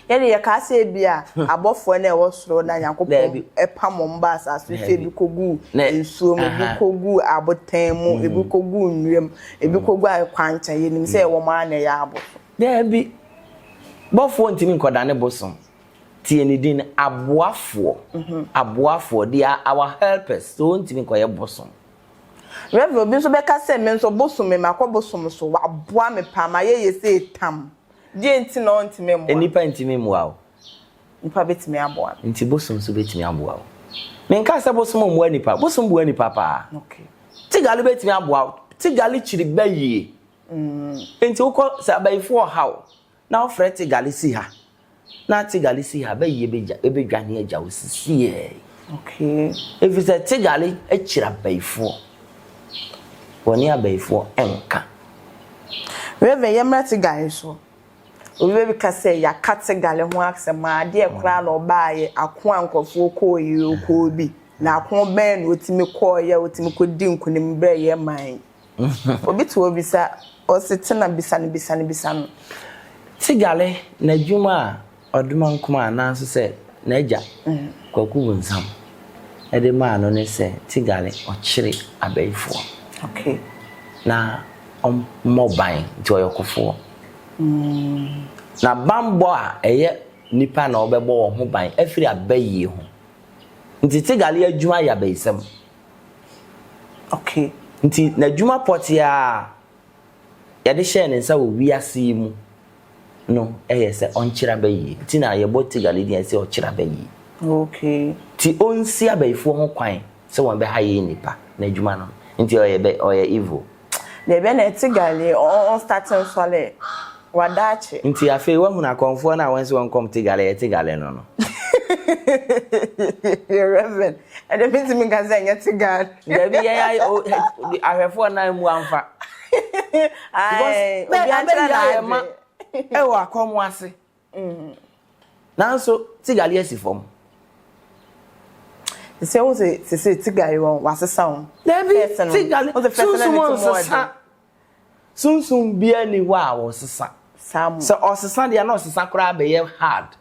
Speaker 2: Yɛde yɛkaa sɛ ebia abɔfoɔ no a ɛwɔ soro na Nyankopɔn pam wɔn baa asase so, ebi kɔguu nsuo mu, ebi kɔguu abotan mu, ebi kɔguu nnua mu, ebi kɔguu akwankyɛn. Yɛnim sɛ wɔn ara na ɛyɛ abosom.
Speaker 1: Daabi. Bɔfoɔ ntumi nkɔdane bosom. Tie ne din, aboafoɔ. Aboafoɔ, they are our helpers, so wɔntumi nkɔyɛ bosom.
Speaker 2: Rev. Obi nso bɛka sɛ, me nso bosom me, makɔ bosom so, waboa me paa, mayɛ yie sei tam. Deɛn nti na ɔntumi mmoa?
Speaker 1: Nnipa ntumi mmoa wo.
Speaker 2: Nnipa bɛtumi aboa
Speaker 1: me. Nti bosom nso bɛtumi aboa wo. Menkaa sɛ bosom mmoa nnipa. Bosom boa nnipa paa.
Speaker 2: Okay.
Speaker 1: Tigali bɛtumi aboa wo. Tigali kyiri ba yie. Nti wokɔ sɛ abayifoɔ ɔha wo na wofrɛ Tigali si ha na Tigali si ha bɛyie bɛgya bɛdwane agya wo sisiɛ.
Speaker 2: Okay.
Speaker 1: Ɛfiri sɛ Tigali kyiri abayifoɔ. Wɔne abayifoɔ nka.
Speaker 2: Rev. Yɛmmra Tigare so. Obi bɛka sɛ yɛaka Tigare ho asɛm a, adeɛ koraa na ɔbaeɛ, ako a nkurɔfoɔ kɔeɛ yi, ɔkɔɔ bi. Na ako bɛn na ɔtumi kɔeɛ a ɔtumi kɔdi nkonim berɛ yɛn man yi? Obi te hɔ bisa, ɔse tena bisa no, bisa no, bisa no.
Speaker 1: Tigare, n'adwuma a Ɔdomankoma anaa nso sɛ n'agya Kwaku Bonsam de maa no ne sɛ Tigale ɔkyere abayifoɔ na ɔmmɔ ban nti ɔyɛ ɔkofoɔ. Na banbɔ a ɛyɛ nipa na ɔbɛbɔ wɔn ho ban afiri abayie ho. Nti Tigale adwuma yɛ abayisɛm. Nti n'adwuma pɔtee a yɛde hyɛɛ ne nsa wɔ wiase yi mu no yɛ sɛ ɔnkyere abayie nti na yɛbɔ Tigale din sɛ ɔkyere abayie.
Speaker 2: Okay.
Speaker 1: Nti ɔnsi abayifoɔ ho kwan sɛ wɔn bɛha yɛn nnipa n'adwuma no nti ɔyɛ bɛ ɔyɛ evil.
Speaker 2: Deɛ bɛ na Tigale ɔn start nsɔle wadaakye.
Speaker 1: Nti afei wahunu akɔmfoɔ no a wɔn sɛ wɔn kɔm Tigale yɛ Tigale no no.
Speaker 2: Reverend ɛdeɛ mentumi nka sɛ ɛnyɛ Tigale.
Speaker 1: Dabi yɛn ayɛ o ahwɛfoɔ nan mu amfa.
Speaker 2: Because obi ankyerɛ n'adwene.
Speaker 1: Ɛwɔ akɔm ase. Nanso Tigale asi fam.
Speaker 2: Sɛ wo sɛ sɛ Tigale wɔn wasesa wɔn.
Speaker 1: Dabi Tigale sunsum nsesa. Sunsum biara ni hɔ a wɔsesa. Sɛ ɔsesa deɛ na ɔsesa koraa bɛyɛ hard.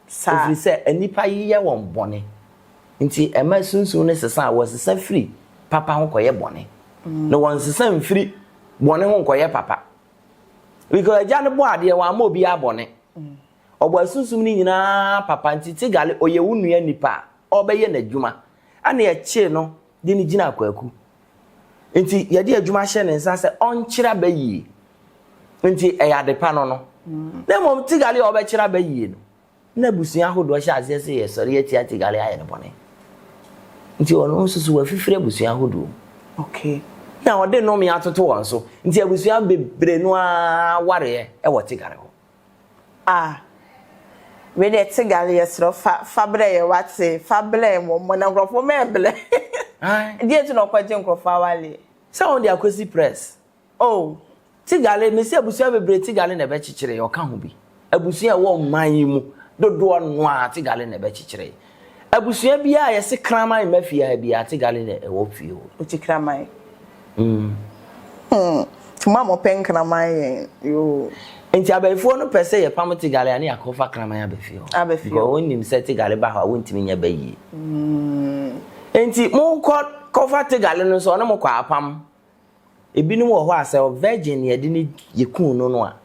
Speaker 2: Saa.
Speaker 1: Ɛfiri sɛ nnipa yeyɛ wɔn bɔne nti, ɛma sunsum no sesa a, wɔsesa firi papa ho kɔyɛ bɔne. Na wɔnsesa mfiri bɔne ho nkɔyɛ papa. Because Agya no bɔɔ adeɛ, wamma obiara bɔne. Ɔbɔɔ asunsum no nyinaa papa nti Tigale ɔyɛ wo nua nipa a ɔrebɛyɛ n'adwuma. Ɛna yɛkyee no de no gyinaa Kwaku. Nti yɛde adwuma hyɛ ne nsa sɛ ɔnkyerɛ aba yie. Nti ɛyɛ adepa no no. Na mmom Tigale a ɔbɛkyerɛ aba yie no, na abusua ahodoɔ hyɛ aseɛ sɛ yɛsɔre atia Tigale ayɛ no bɔne. Nti ɔno nso so wafifiri abusua ahodoɔ mu.
Speaker 2: Okay.
Speaker 1: Na ɔde nnome atoto wɔn so. Nti abusua bebree no ara wareɛ wɔ Tigale hɔ.
Speaker 2: Ah wei deɛ Tigale yɛsrɛ wo fa fa brɛ yɛn wate fa brɛ wɔn na nkurɔfoɔ mɛɛbrɛ. Deɛ nti na ɔkɔgye nkurɔfoɔ awareɛ.
Speaker 1: Sɛ wɔn de akɔsi press.
Speaker 2: Oh.
Speaker 1: Tigale, mese abusua bebree Tigale na ɛbɛkyekyere, ɔka ho bi. Abusua a ɛwɔ ɔman yi mu dodoɔ no ara Tigale na ɛbɛkyekyere. Abusua biara a yɛse kraman mma fie ha biara Tigale na ɛwɔ fie hɔ.
Speaker 2: Ɔkyi kraman. Mm. Hmm. Nti mo a mopɛ nkraman yɛn yoo.
Speaker 1: Nti abayifoɔ no pɛ sɛ yɛpam Tigale a ne yɛakɔfa kraman aba fie hɔ.
Speaker 2: Aba fie hɔ.
Speaker 1: Because wɔn nim sɛ Tigale ba hɔ a wɔntumi nyɛ ba yie. Mm. Nti monkɔ kɔfa Tigale no nso ɔne mo kɔ apam. Ebinom wɔ hɔ a sɛ virgin na yɛde no yɛkuu no no a,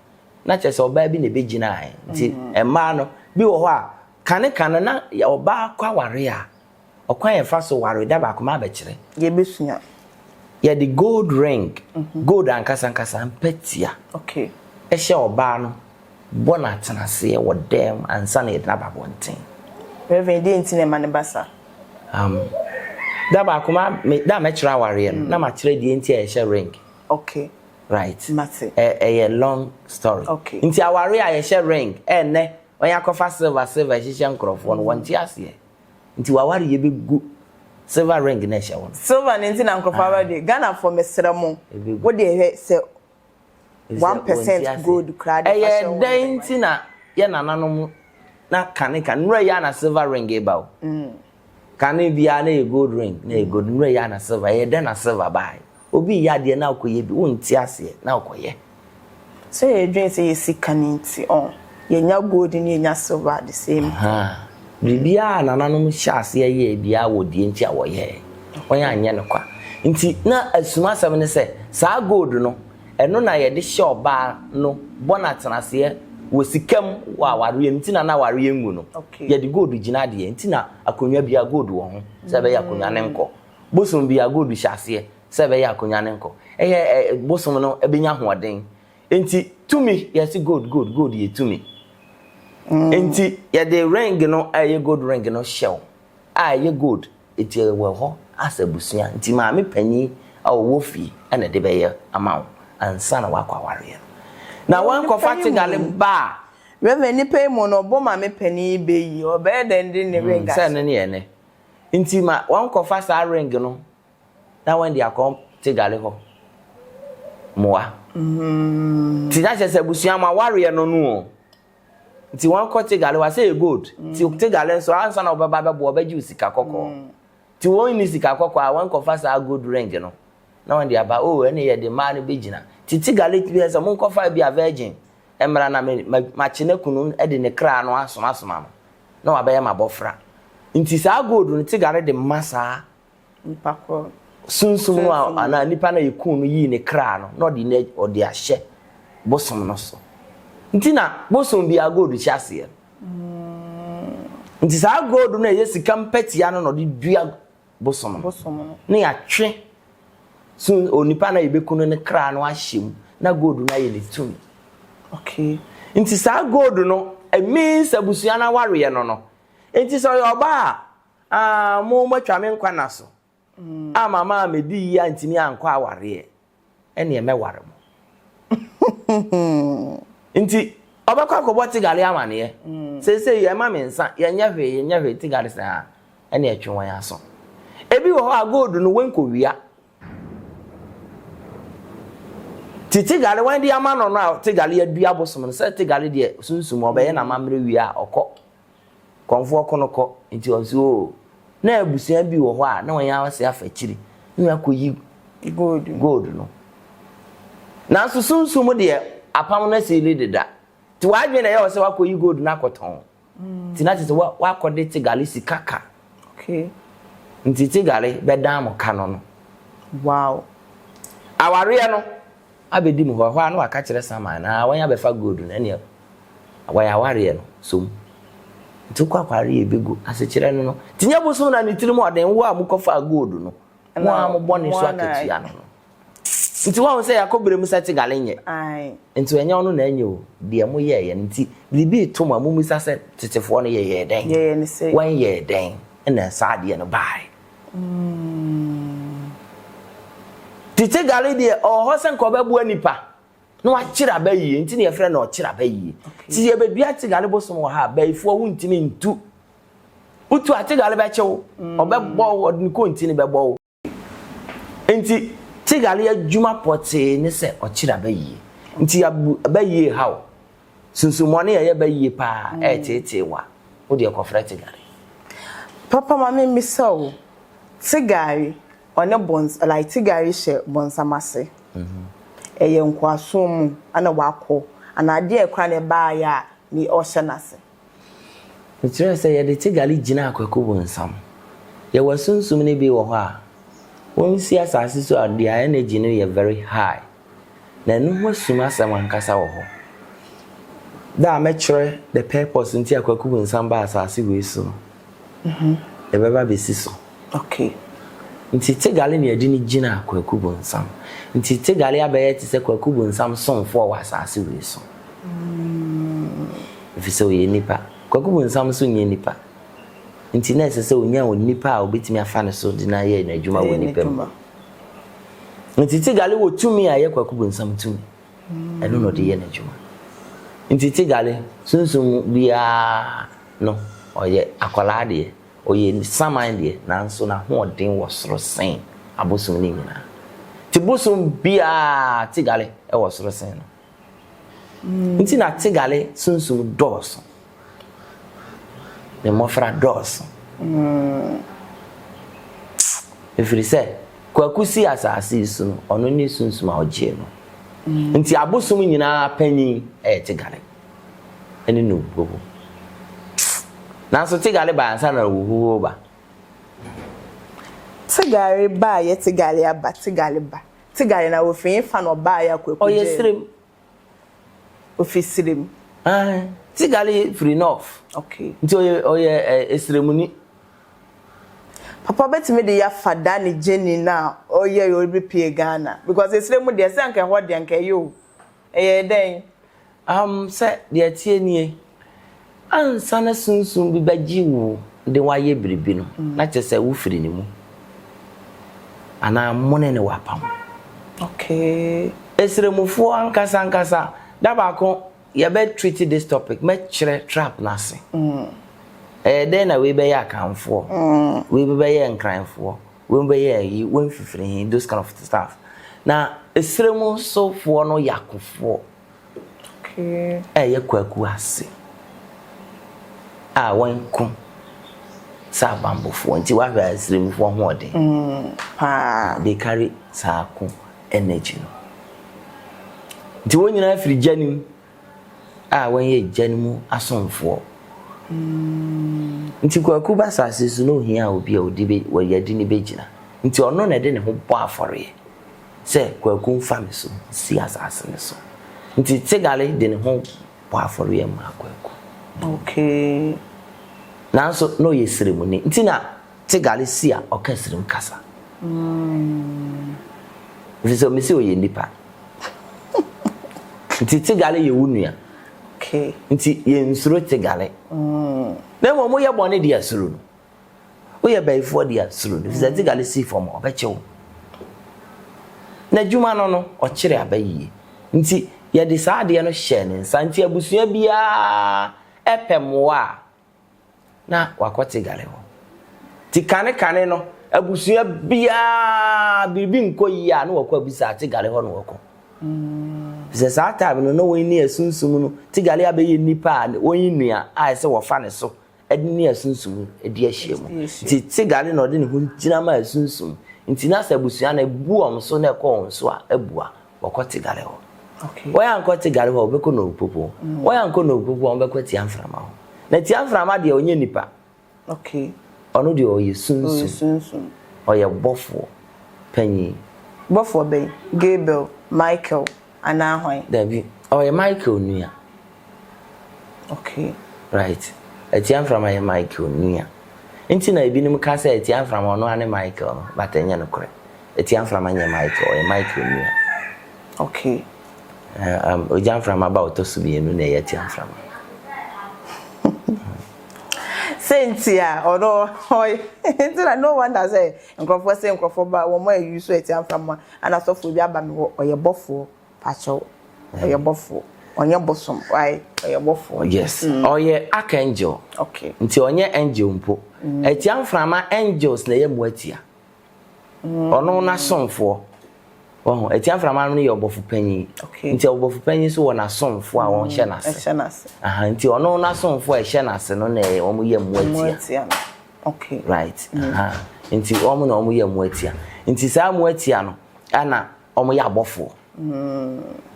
Speaker 1: na kyerɛ sɛ ɔbaa bi na ɛbɛgyinaeɛ. Nti mmaa no, bi wɔ hɔ a, kane kane na ɔbaa kɔ aware a, ɔkwan yɛfa so ware da baako ma abɛkyerɛ.
Speaker 2: Yɛbɛsua.
Speaker 1: Yɛde gold ring, gold ankasa ankasa, mpatia, ɛhyɛ ɔbaa no, bɔ no atenaseɛ wɔ dɛm ansa na yɛde no aba abɔnten.
Speaker 2: Reverend, deɛ nti na ɛma no ba saa?
Speaker 1: Um, da baako ma me da mɛkyerɛ awareɛ no, mm. na makyerɛ deɛ nti a yɛhyɛ ring.
Speaker 2: Okay.
Speaker 1: Right.
Speaker 2: Mate.
Speaker 1: Ɛyɛ long story.
Speaker 2: Okay.
Speaker 1: Nti awareɛ a yɛhyɛ ring ɛnɛ wɔn akɔfa silver silver ɛhyehyɛ nkorɔfoɔ no wɔn ti aseɛ. Nti wawareɛ bɛgu silver ring na ɛhyɛ wɔn.
Speaker 2: Silver ne nti na nkorɔfoɔ ah. awareɛ Ghana fo mesrɛ mo. Wo deɛ hwɛ sɛ 1% gold koraa de fa hyɛ
Speaker 1: Ɛyɛ dɛn nti na yɛ nananom na kane kane nnura yi a na silver ring ba o. Mm. Kane biara na yɛ gold ring na yɛ gold nnura yi a na silver ɛyɛ dɛn na silver baa. Obi yɛ adeɛ na akɔyɛ bi wonte aseɛ na akɔyɛ.
Speaker 2: Sɛ yɛdwen sɛ yɛ sika no nti ɔn. Yɛnya gold ne yɛnya silver at the same.
Speaker 1: Biribiara a nananom hyɛ aseɛ yɛɛ biara wɔ deɛ nti a wɔyɛɛ. Wɔn anyɛ no kwa. Nti na asumasɛm ne sɛ saa gold no, ɛno na yɛde hyɛ ɔbaa no bɔ no atenaseɛ wɔ sika mu wɔ awareɛ mu. Nti na na awareɛ ngu no. Yɛde gold gyina adeɛ. Nti na akonnwa biara gold wɔ ho sɛ ɛbɛyɛ akonnwa no nkɔ. Bosom biara gold hyɛ aseɛ sɛ ɛbɛyɛ akonnwa no nkɔ. Ɛyɛ bosom no ɛbɛnya ahoɔden. Nti tumi yɛsi gold, gold, gold yɛ tumi. Nti yɛde ring no a ɛyɛ gold ring no hyɛ wo a ɛyɛ gold, nti ɛwɔ hɔ asɛ abusua. Nti maame panyin a ɔwɔ fie ɛna ɛde bɛyɛ ama wo ansa na wakɔ awareɛ no. Na wɔnkɔfa tigale ba a.
Speaker 2: Reverend, nipa yi mu no ɔbɔ maame panyin bɛyi ɔbɛyɛ dɛn de ne ring
Speaker 1: ahyɛ? Sɛ no ne yɛ ne. Nti ma wɔnkɔfa saa ring no na wɔn de akɔ tigale hɔ mmoa. Nti na kyerɛ sɛ abusua ma awareɛ no no o. Nti wɔn kɔ tigale hɔ asɛ yɛ gold. Nti tigale nso ansa na ɔbɛba bɛboa ɔbɛgye wo sika kɔkɔɔ. Nti wɔn ni sika kɔkɔɔ a wɔn kɔfa saa gold ring no na wɔn de aba o ɛne yɛde mmaa no bɛgyina. Nti tigale bi sɛ mo nkɔfa bi a virgin mmra na me makye ne kunu de ne kra no asomasoma no na wabɛyɛ m'abɔfra. Nti saa gold no tigale de ma saa sunsum no anaa nipa no yɛkuu no yii ne kra no na ɔde ne ɔde ahyɛ bosom no so. Nti na bosom biara gold hyɛ aseɛ. Nti saa gold no ɛyɛ sika mpɛtia no na ɔde dua bosom no. Na yɛatwe so onipa no a yɛbɛku no ne kra no ahyɛ mu na gold no ayɛ ne tumi.
Speaker 2: Okay.
Speaker 1: Nti saa gold no it means abusua no awareɛ no no. Nti sɛ ɔyɛ ɔbaa a mo matwa me nkwa na so. A mama a medi yi a ntumi ankɔ awareɛ ɛne ɛmɛware mo. Nti ɔbɛkɔ akɔbɔ tigale amaneɛ. Seesei yɛma me nsa yɛnyɛ hwee yɛnyɛ hwee tigale sɛ a ɛne ɛtwe wɔn aso. Ebi wɔ hɔ a gold no wɔnkɔwia. Ti tigale wɔn de ama no no a tigale adua bosom no sɛ tigale deɛ sunsum ɔbɛyɛ n'amammerɛ wie a ɔkɔ. Kɔmfoɔ ko no kɔ nti ɔsi o na abusua bi wɔ hɔ a na wɔn ase afa akyiri na wɔn akɔyi gold no. Nanso sunsum deɛ apam no asi deda. Nti wadwene na ɛyɛ wɔ sɛ wakɔyi gold no akɔtɔn. Nti na kyerɛ sɛ wakɔde tigale sika ka.
Speaker 2: Okay.
Speaker 1: Nti tigale bɛdan mo ka no no.
Speaker 2: Wow.
Speaker 1: Awareɛ no abɛdi mu hɔ hɔ a na waka kyerɛ saman na wɔn abɛfa gold no ɛneɛ wɔyɛ awareɛ no som. Nti wokɔ akwareɛ bɛgu asekyerɛ no no. Nti nyɛ bosom na ne tirim ɔden wo a mokɔfa gold no. Mo a mobɔ ne so akatua no no. Nti wɔn sɛ yɛakɔ bere mu sɛ tigale nyɛ. Nti ɛnyɛ ɔno na ɛnyɛ o deɛ mo yɛɛyɛ no nti biribi to mu a momisa sɛ tetefoɔ no yɛyɛɛ dɛn. Wɔn yɛɛ dɛn ɛna saa adeɛ no baeɛ. Ti tigale deɛ ɔwɔ hɔ sɛ nka ɔbɛboa nipa na wakyerɛ aba yie nti na yɛfrɛ no ɔkyerɛ aba yie. Ti yɛbɛdua tigale bosom wɔ ha bayifoɔ wontumi ntu. Wotu a tigale bɛkye wo ɔbɛbɔ wo ɔde ne kɔnti ne bɛbɔ wo. Nti tigale adwuma pɔtee ne sɛ ɔkyerɛ aba yie. Nti aba yie ha wo. Sunsumɔne a ɛyɛ ba yie paa ɛɛteetee wa. Wo deɛ kɔfrɛ tigale.
Speaker 2: Papa ma me mmisa wo. Tigare ɔne bons like tigare hyɛ bonsam ase. Ɛyɛ nkoasom mu ana wakɔ ana adeɛ kora na ɛbaayɛ a ne ɔhyɛ n'ase.
Speaker 1: Mekyerɛ sɛ yɛde tigale gyina akwaku bonsam. Yɛwɔ sunsum no bi wɔ hɔ a wɔn si asase so a their energy no yɛ very high. Na ɛno ho asum asɛm ankasa wɔ hɔ. Da a mɛkyerɛ the purpose nti akwaku bonsam ba asase wei so no. Yɛbɛba bɛsi so.
Speaker 2: Okay.
Speaker 1: Nti tigale na yɛde no gyina akwaku bonsam. Nti tigale abɛyɛ te sɛ kwaku bonsam somfoɔ wɔ asase wei so. Ɛfiri sɛ ɔyɛ nipa. Kwaku bonsam nso nyɛ nipa. Nti na ɛsɛ sɛ onya onipa a obetumi afa ne so de na ayɛ n'adwuma wɔ nipa mu. Nti tigale wɔ tumi a ɛyɛ kwaku bonsam tumi. Ɛno na ɔde yɛ n'adwuma. Nti tigale sunsum biara no ɔyɛ akwadaa deɛ, ɔyɛ saman deɛ, nanso n'ahoɔden wɔ soro sen abosom no nyinaa. Nti bosom biara tigale ɛwɔ soro sen no. Nti na tigale sunsum dɔɔso. Ne mmɔfra dɔɔso. Ɛfiri sɛ kwaku si asase yi so no ɔno ne sunsum a ɔgyee no. Nti abosom nyinaa panyin ɛyɛ tigale. ne Nogbobo. Nanso Tigale ba ansa na Owohoho ba.
Speaker 2: Tigare ba yɛ Tigale aba Tigale ba Tigale na ofiri hefa na ɔbaeɛ a Kwaku
Speaker 1: Ɔyɛ
Speaker 2: gyee no?
Speaker 1: Sirem.
Speaker 2: Ofi Sirem.
Speaker 1: Ae, Tigale firi North.
Speaker 2: Okay.
Speaker 1: Nti ɔyɛ ɔyɛ ɛ Esiremuni.
Speaker 2: Papa bɛtumi de yafa Danny Jenny no a ɔyɛ ɔrebɛpue Ghana because Esirem deɛ sɛ anka ɛhɔ deɛ anka ɛyɛ o. Ɛyɛɛ dɛn?
Speaker 1: Um, sɛ deɛ ɛteɛ nie, ansa na sunsum bi bɛgye wo de woayɛ biribi no, na kyerɛ sɛ wofiri ne mu. Anaa mo ne no wɔ apam.
Speaker 2: Okay.
Speaker 1: Esremufoɔ ankasa ankasa, da baako yɛbɛ treat this topic, mɛkyerɛ trap no ase. Ɛyɛ dɛn na wei bɛyɛ Akanfoɔ, wei bɛyɛ Nkranfoɔ, wei bɛyɛ ayi, wei mfifiri he, those kind of stuff. Na esremu nso foɔ no yɛ akofoɔ. Ɛyɛ Kwaku ase a wɔnko sɛ abanbɔfoɔ nti woahwɛ a Sremfoɔ ho ɔden.
Speaker 2: Paa.
Speaker 1: They carry saa ko energy no. Nti wɔn nyinaa firi gya no mu a wɔyɛ gya no mu asomfoɔ. Nti Kwaku ba asase so na ohia obi a ɔde bɛ wɔyɛ de ne bɛgyina. Nti ɔno na ɛde ne ho bɔ afɔreɛ. Sɛ Kwaku mfa me so nsi asase no so. Nti Tegale de ne ho bɔ afɔreɛ maa Kwaku.
Speaker 2: Okay.
Speaker 1: Nanso na ɔyɛ sremuni. Nti na Tegale si a ɔka srem kasa. Ɛfiri sɛ mese ɔyɛ nipa. Nti Tegale yɛ wo nua.
Speaker 2: Okay.
Speaker 1: Nti yɛnsuro Tegale. Na mmom woyɛ bɔne deɛ suro no. Woyɛ bayifoɔ deɛ a, suro no, efisɛ Tigale sii fam a, ɔbɛkye wo. N'adwuma no no, ɔkyere aba yie. Nti, yɛde saa adeɛ no hyɛɛ ne nsa. Nti abusua biara pɛ mmoa a, na wakɔ Tigale hɔ. Nti kane kane no, abusua biara biribi nkɔ yie a, na wɔkɔ abisa Tigale hɔ na wɔkɔ. Efisɛ saa time no, na wɔn ni asunsum no, Tigale abɛyɛ nipa a wɔn nua a ɛsɛ wɔfa ne so de ne asunsum di ahyia mu. Nti Tigale na ɔde ne ho gyina ma asunsum. Nti na sɛ abusua no ebu wɔn so na ɛkɔ wɔn so a, abu a, wɔkɔ Tigale hɔ. Wɔn ankɔ Tigale hɔ a, wɔbɛkɔ Nowupopo. Wɔn ankɔ Nowupopo a, wɔbɛkɔ Tiamframa hɔ. Na Tiamframa deɛ ɔnyɛ nipa. Ɔno deɛ ɔyɛ sunsum. Ɔyɛ bɔfoɔ panyin.
Speaker 2: Bɔfoɔ bɛn? Gabriel, Michael, anaa hwan?
Speaker 1: Dabi, ɔyɛ Michael nua.
Speaker 2: Okay.
Speaker 1: Right. Atia mframa yɛ Michael nua. Nti na ebinom ka sɛ Atia mframa ɔno ara ne Michael no, but ɛnyɛ nokorɛ. Atia mframa nyɛ Michael, ɔyɛ Michael nua.
Speaker 2: Okay.
Speaker 1: Ogya mframa ba ɔtɔ so mmienu na ɛyɛ Atia mframa.
Speaker 2: Sɛ nti a ɔno ɔyɛ nti na no wonder sɛ nkurɔfoɔ sɛ nkurɔfoɔ ba wɔn a ɛyi so Atia mframa ana sɔfoɔ bi aba me hɔ ɔyɛ bɔfoɔ. Pakyɛw, ɔyɛ bɔfoɔ. Ɔnyɛ bosom, why? Ɔyɛ bɔfoɔ.
Speaker 1: Yes, ɔyɛ archangel.
Speaker 2: Okay.
Speaker 1: Nti ɔnyɛ angel mpo. Atia mframa angels na ɛyɛ mmoatia. Ɔno n'asomfoɔ. Wahu, atia mframa no yɛ ɔbɔfo panyin.
Speaker 2: Okay.
Speaker 1: Nti ɔbɔfo panyin nso wɔ n'asomfoɔ a wɔhyɛ n'ase.
Speaker 2: Ɛhyɛ n'ase.
Speaker 1: Aha, nti ɔno n'asomfoɔ a ɛhyɛ n'ase no na ɛyɛ wɔn yɛ mmoatia.
Speaker 2: Mmoatia no. Okay.
Speaker 1: Right. Aha. Nti wɔn na wɔn yɛ mmoatia. Nti saa mmoatia no ɛna wɔyɛ abɔfoɔ.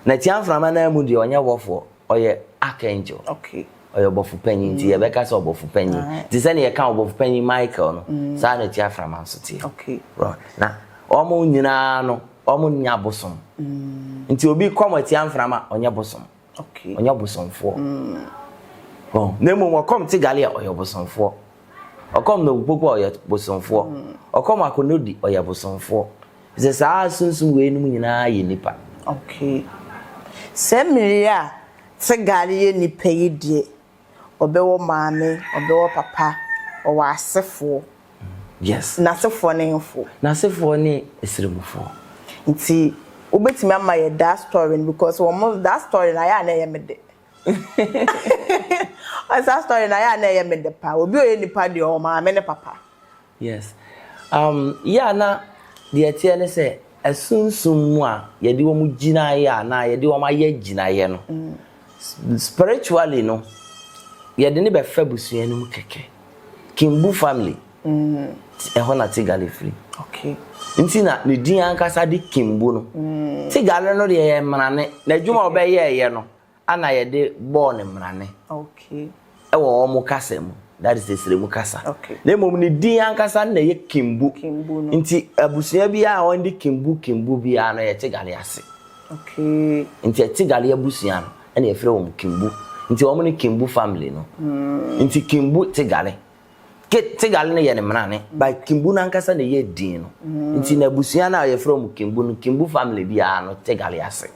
Speaker 1: Na tia mframa no ara mu deɛ ɔnyɛ bɔfoɔ, ɔyɛ archangel.
Speaker 2: Okay.
Speaker 1: Ɔyɛ ɔbɔfo panyin nti yɛbɛka sɛ ɔbɔfo panyin. Te sɛ nea yɛka ɔbɔfo panyin Michael no, saa na tia mframa nso teɛ.
Speaker 2: Okay.
Speaker 1: Right. Na wɔn nyinaa no, wɔn nyɛ abosom. Nti obi kɔm atia mframa, ɔnyɛ bosom.
Speaker 2: Okay.
Speaker 1: Ɔnyɛ ɔbosomfoɔ. Na mmom ɔkɔm te gale a ɔyɛ ɔbosomfoɔ. Ɔkɔm na obupoku a ɔyɛ bosomfoɔ. Ɔkɔm akonodi ɔyɛ bosomfoɔ. Sɛ saa sunsum weinom nyinaa yɛ nnipa.
Speaker 2: Okay. Sɛ mmere a Tegal yɛ nipa yi deɛ, ɔbɛwɔ maame, ɔbɛwɔ papa, ɔwɔ asefoɔ.
Speaker 1: Yes.
Speaker 2: N'asefoɔ ne hefo?
Speaker 1: N'asefoɔ ne Esremufoɔ.
Speaker 2: Nti wobɛtumi ama yɛ that story no because wɔn that story no ayɛ a na ɛyɛ me dɛ. Saa story no ayɛ a na ɛyɛ me dɛ paa. Obi a ɔyɛ nipa deɛ ɔwɔ maame ne papa.
Speaker 1: Yes. Um, yɛ a na deɛ ɛteɛ ne sɛ, asunsum mu a yɛde wɔn gyinaeɛ anaa yɛde wɔn ayɛ gyinaeɛ no, spiritually no, yɛde ne bɛfa abusua no mu kɛkɛ. Kimbu family, ɛhɔ na Tigale firi.
Speaker 2: Okay.
Speaker 1: Nti na ne din ankasa de Kimbu no. Tigale no deɛ yɛ mmarane, n'adwuma a ɔbɛyɛɛyɛ no. ana yɛde bɔɔ ne mmarane ɛwɔ wɔn kasa mu, that is Esremu kasa. Na mmom ne din ankasa no na ɛyɛ Kimbu.
Speaker 2: Kimbu no.
Speaker 1: Nti abusua biara a wɔde Kimbu Kimbu biara no yɛ Tigale ase. Nti Tigale abusua no ɛna yɛfrɛ wɔn Kimbu. Nti wɔn ne Kimbu family no. Nti Kimbu Tigale. Tigale no yɛ ne mmarane, but Kimbu no ankasa na ɛyɛ din no. Nti na abusua no a yɛfrɛ wɔn Kimbu no, Kimbu family biara no Tigale ase.